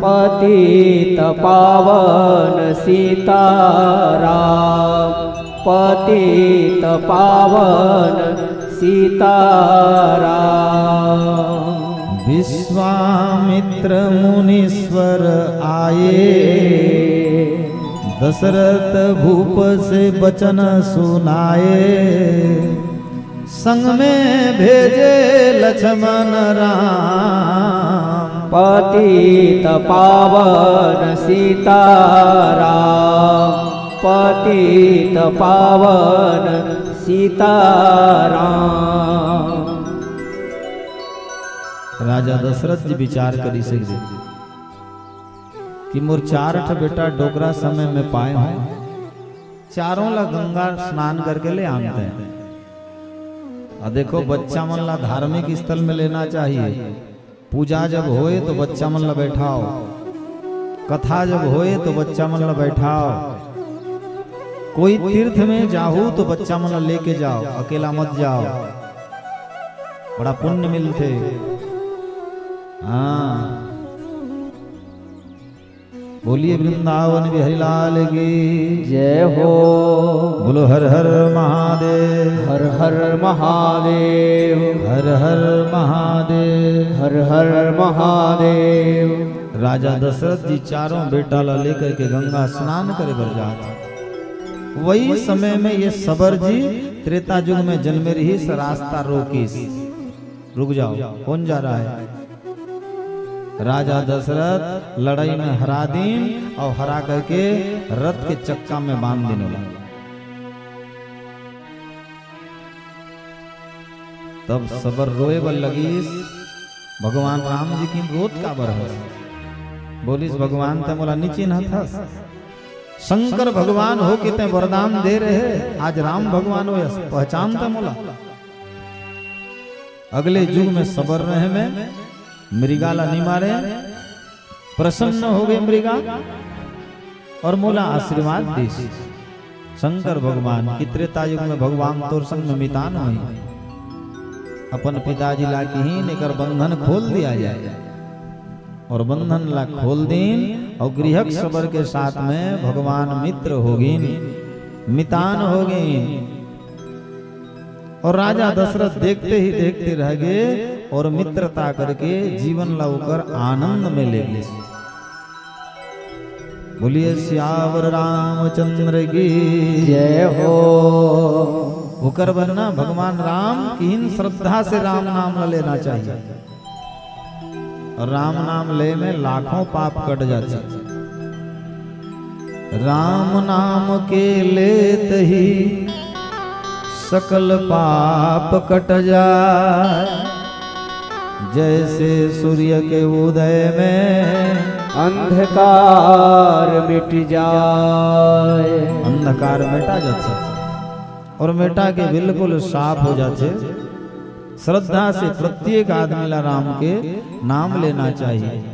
पतित पावन सीताराम, पतित पावन सीताराम। विश्वामित्र मुनीश्वर आए, दशरथ भूप से बचन सुनाए। संग में भेजे लक्ष्मण राम। पतित पावन सीताराम, पतित पावन सीताराम। राजा दशरथ जी विचार करिस कि मोर चार ठा बेटा डोकरा समय में पाए हों, चारों ला गंगा स्नान करके ले आनते हैं। अउ देखो, बच्चा मन ला धार्मिक स्थल में लेना चाहिए। पूजा जब होए तो बच्चा मन ला बैठाओ, कथा जब होए तो बच्चा मन ला बैठाओ, कोई तीर्थ में जाहू तो बच्चा मन ला लेके जाओ, अकेला मत जाओ, बड़ा पुण्य मिलथे। हाँ, बोलिए वृंदावन बिहारी लाल की जय हो। बोलो हर हर महादेव। हर हर महादेव। हर हर महादेव। हर हर महादेव। राजा दशरथ जी चारों बेटा ला लेकर के गंगा स्नान करे बर जात हे। वही समय में ये सबर जी त्रेता युग में जन्मे रहिस, रास्ता रोकिस। रुक जाओ, कौन जा रहा है? राजा दशरथ लड़ाई में हरा दिन अउ हरा करके रथ के चक्का में बांध दिन ओला। तब सबर रोए बर लगिस, भगवान राम जी किहिन रोत काबर हस? बोलिस, भगवान तैं मोला नी चिन्हत हस? शंकर भगवान होके तैं वरदान दे रहे, आज राम भगवान होय हस, पहचान तैं मोला? अगले युग में सबर रहे में मृगा ला नी मारे, प्रसन्न हो गए मृगा अउ मोला आशीर्वाद दिस शंकर भगवान कि त्रेता युग में भगवान तोर संग में मितान होही। अपन पिताजी ला किहिन एकर बंधन खोल दिया जाए अउ बंधन ला खोल दिन अउ गृहस्थ सबर के साथ में भगवान मित्र हो गिन, मितान हो गिन। अउ राजा दशरथ देखते ही देखते रह गए। और मित्रता करके जीवन ला ओकर आनंद में ले गिस। बोलिए सियावर रामचंद्र की। जय हो। ओकर बर ना भगवान राम किहिन श्रद्धा से राम नाम ला लेना चाहिए। और राम नाम ले में लाखों पाप कट जाथे। राम नाम के लेत ही सकल पाप कट जाय। जैसे सूर्य के उदय में अंधकार मिट जाय। अंधकार मिटा जाथे। और मिटा के बिल्कुल साफ हो जाथे। श्रद्धा से प्रत्येक आदमी ला राम के नाम लेना चाहिए।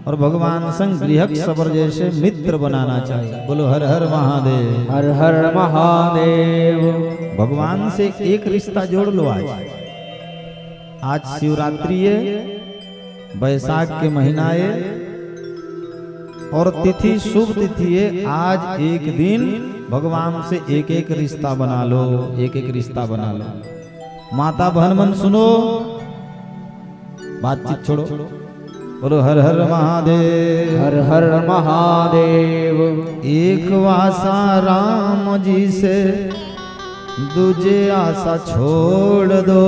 और भगवान संग गृहस्थ सबर जैसे मित्र बनाना चाहिए। बोलो हर हर महादेव। हर हर महादेव। भगवान से एक रिश्ता जोड़ लो आज। आज शिवरात्रि है, बैसाख के महीना है और तिथि शुभ तिथि है। आज एक दिन भगवान से एक एक रिश्ता बना लो, एक एक रिश्ता बना लो। माता बहन मन सुनो, बातचीत छोड़ो, बोलो हर हर महादेव। हर हर महादेव। एक वासा राम जी से दूजे आसा छोड़ दो।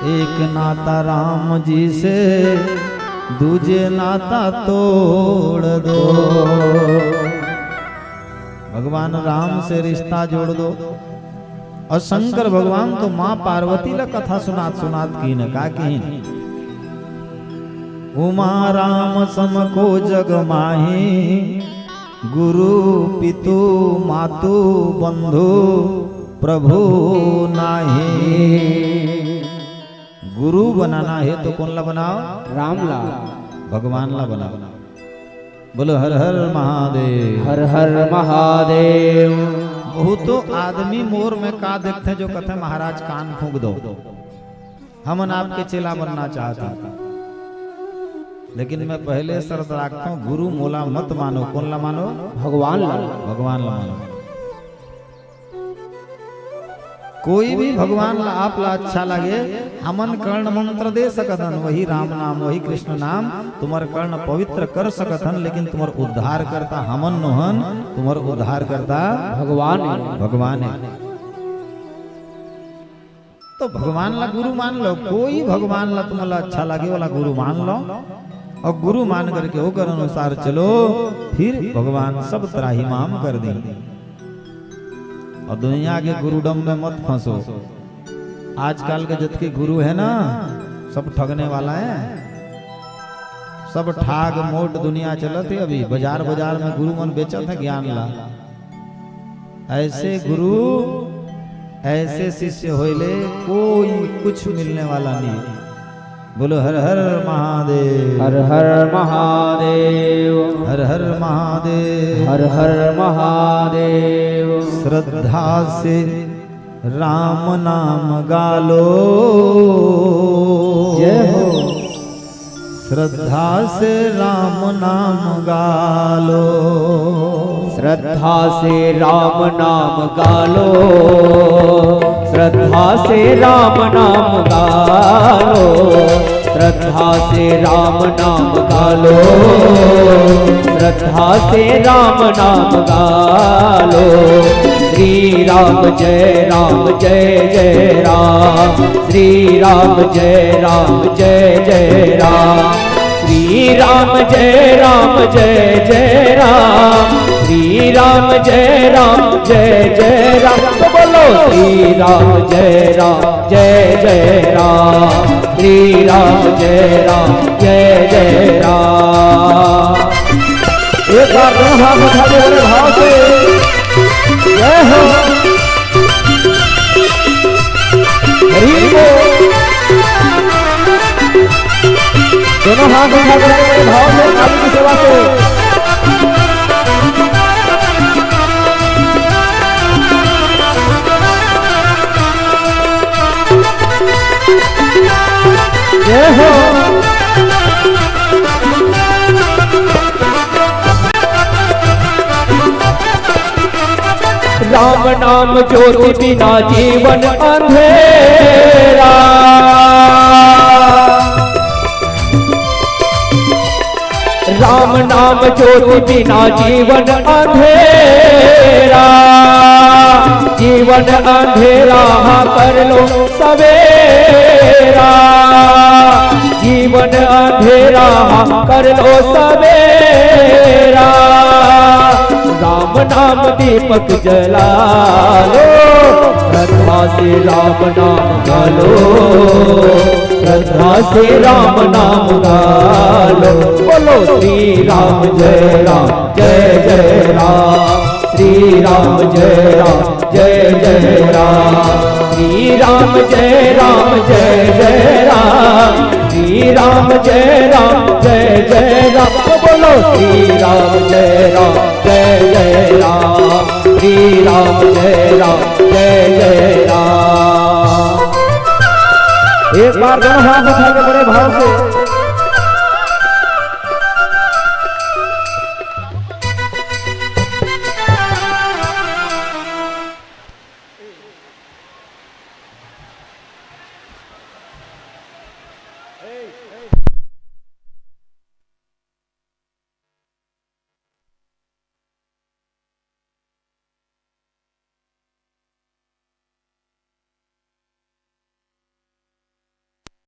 एक नाता राम जी से दूजे नाता तोड़ दो। भगवान राम से रिश्ता जोड़ दो। और शंकर भगवान तो माँ पार्वती ला कथा सुनात सुनात किहिन, का किहिन? उमा राम सम को जग माही, गुरु पितु मातु बंधु प्रभु नाही। गुरु बनाना है तो कोन ला बनाओ? राम ला। भगवान ला बनाओ। बोलो हर हर महादेव। हर हर महादेव। बहुतो आदमी मोर में का देखथे जो कथे महाराज कान फूंक दो, हमन आपके चेला बनना चाहत हन। लेकिन मैं पहले शर्त राखथों, गुरु मोला मत मानो। कोन ला मानो? भगवान ला। भगवान ला मानो। कोई भी भगवान ला, आप ला अच्छा लगे, हमन कर्ण मंत्र दे सकत हन, वही राम नाम, वही कृष्ण नाम तुम्हर कर्ण पवित्र कर सकत हन, लेकिन तुम्हर उद्धार करता हमन नोहन, तुम्हर उद्धार करता भगवान है। भगवान है। तो भगवान ला गुरु मान लो, कोई भगवान ला तुमला अच्छा लगे वाला गुरु मान लो, और गुरु मान करके ओकर अनुसार चलो, फिर भगवान सब त्राही माम कर देंगे। और दुनिया के गुरुडम में मत फंसो। आजकल के जतके गुरु है ना, सब ठगने वाला है, सब ठाग मोट दुनिया चलत है। अभी बाजार बाजार में गुरु मन बेचत है ज्ञान ला। ऐसे गुरु, ऐसे शिष्य होइले कोई कुछ मिलने वाला नहीं। बोलो हर हर महादेव। हर हर महादेव। हर हर महादेव। हर हर महादेव। श्रद्धा से राम नाम गालो। जय हो। श्रद्धा से राम नाम गालो। श्रद्धा से राम नाम गालो। श्रद्धा से राम नाम गालो। श्रद्धा से राम नाम गालो। श्रद्धा से राम नाम गालो। श्री राम जय राम जय जय राम। श्री राम जय राम जय जय राम। श्री राम जय राम जय जय राम। श्री राम जय राम जय जय राम। तो बोलो श्री राम जय राम जय जय राम। श्री राम जय राम जय जय राम। एक बार दोनों हाथ उठा के बड़े भाव से जय हो। हरि बोल। दोनों हाथ उठा के बड़े भाव से काली की सेवा से। जय हो। राम नाम ज्योति बिना जीवन अंधेरा। राम नाम ज्योति बिना जीवन अंधेरा। जीवन अंधेरा हा कर लो सवेरा। जीवन अंधेरा हा कर लो सवेरा। राम नाम दीपक जला लो। श्रद्धा से राम नाम गा लो। श्रद्धा से राम नाम गा लो। बोलो श्री राम जय राम जय जय राम। श्री राम जय राम जय जय राम। श्री राम जय राम जय जय राम। श्री राम जय राम जय जय राम। तो बोलो श्री राम जय राम जय जय राम। श्री राम जय राम जय जय राम। एक बार दोनों हाथ उठा के बड़े भाव से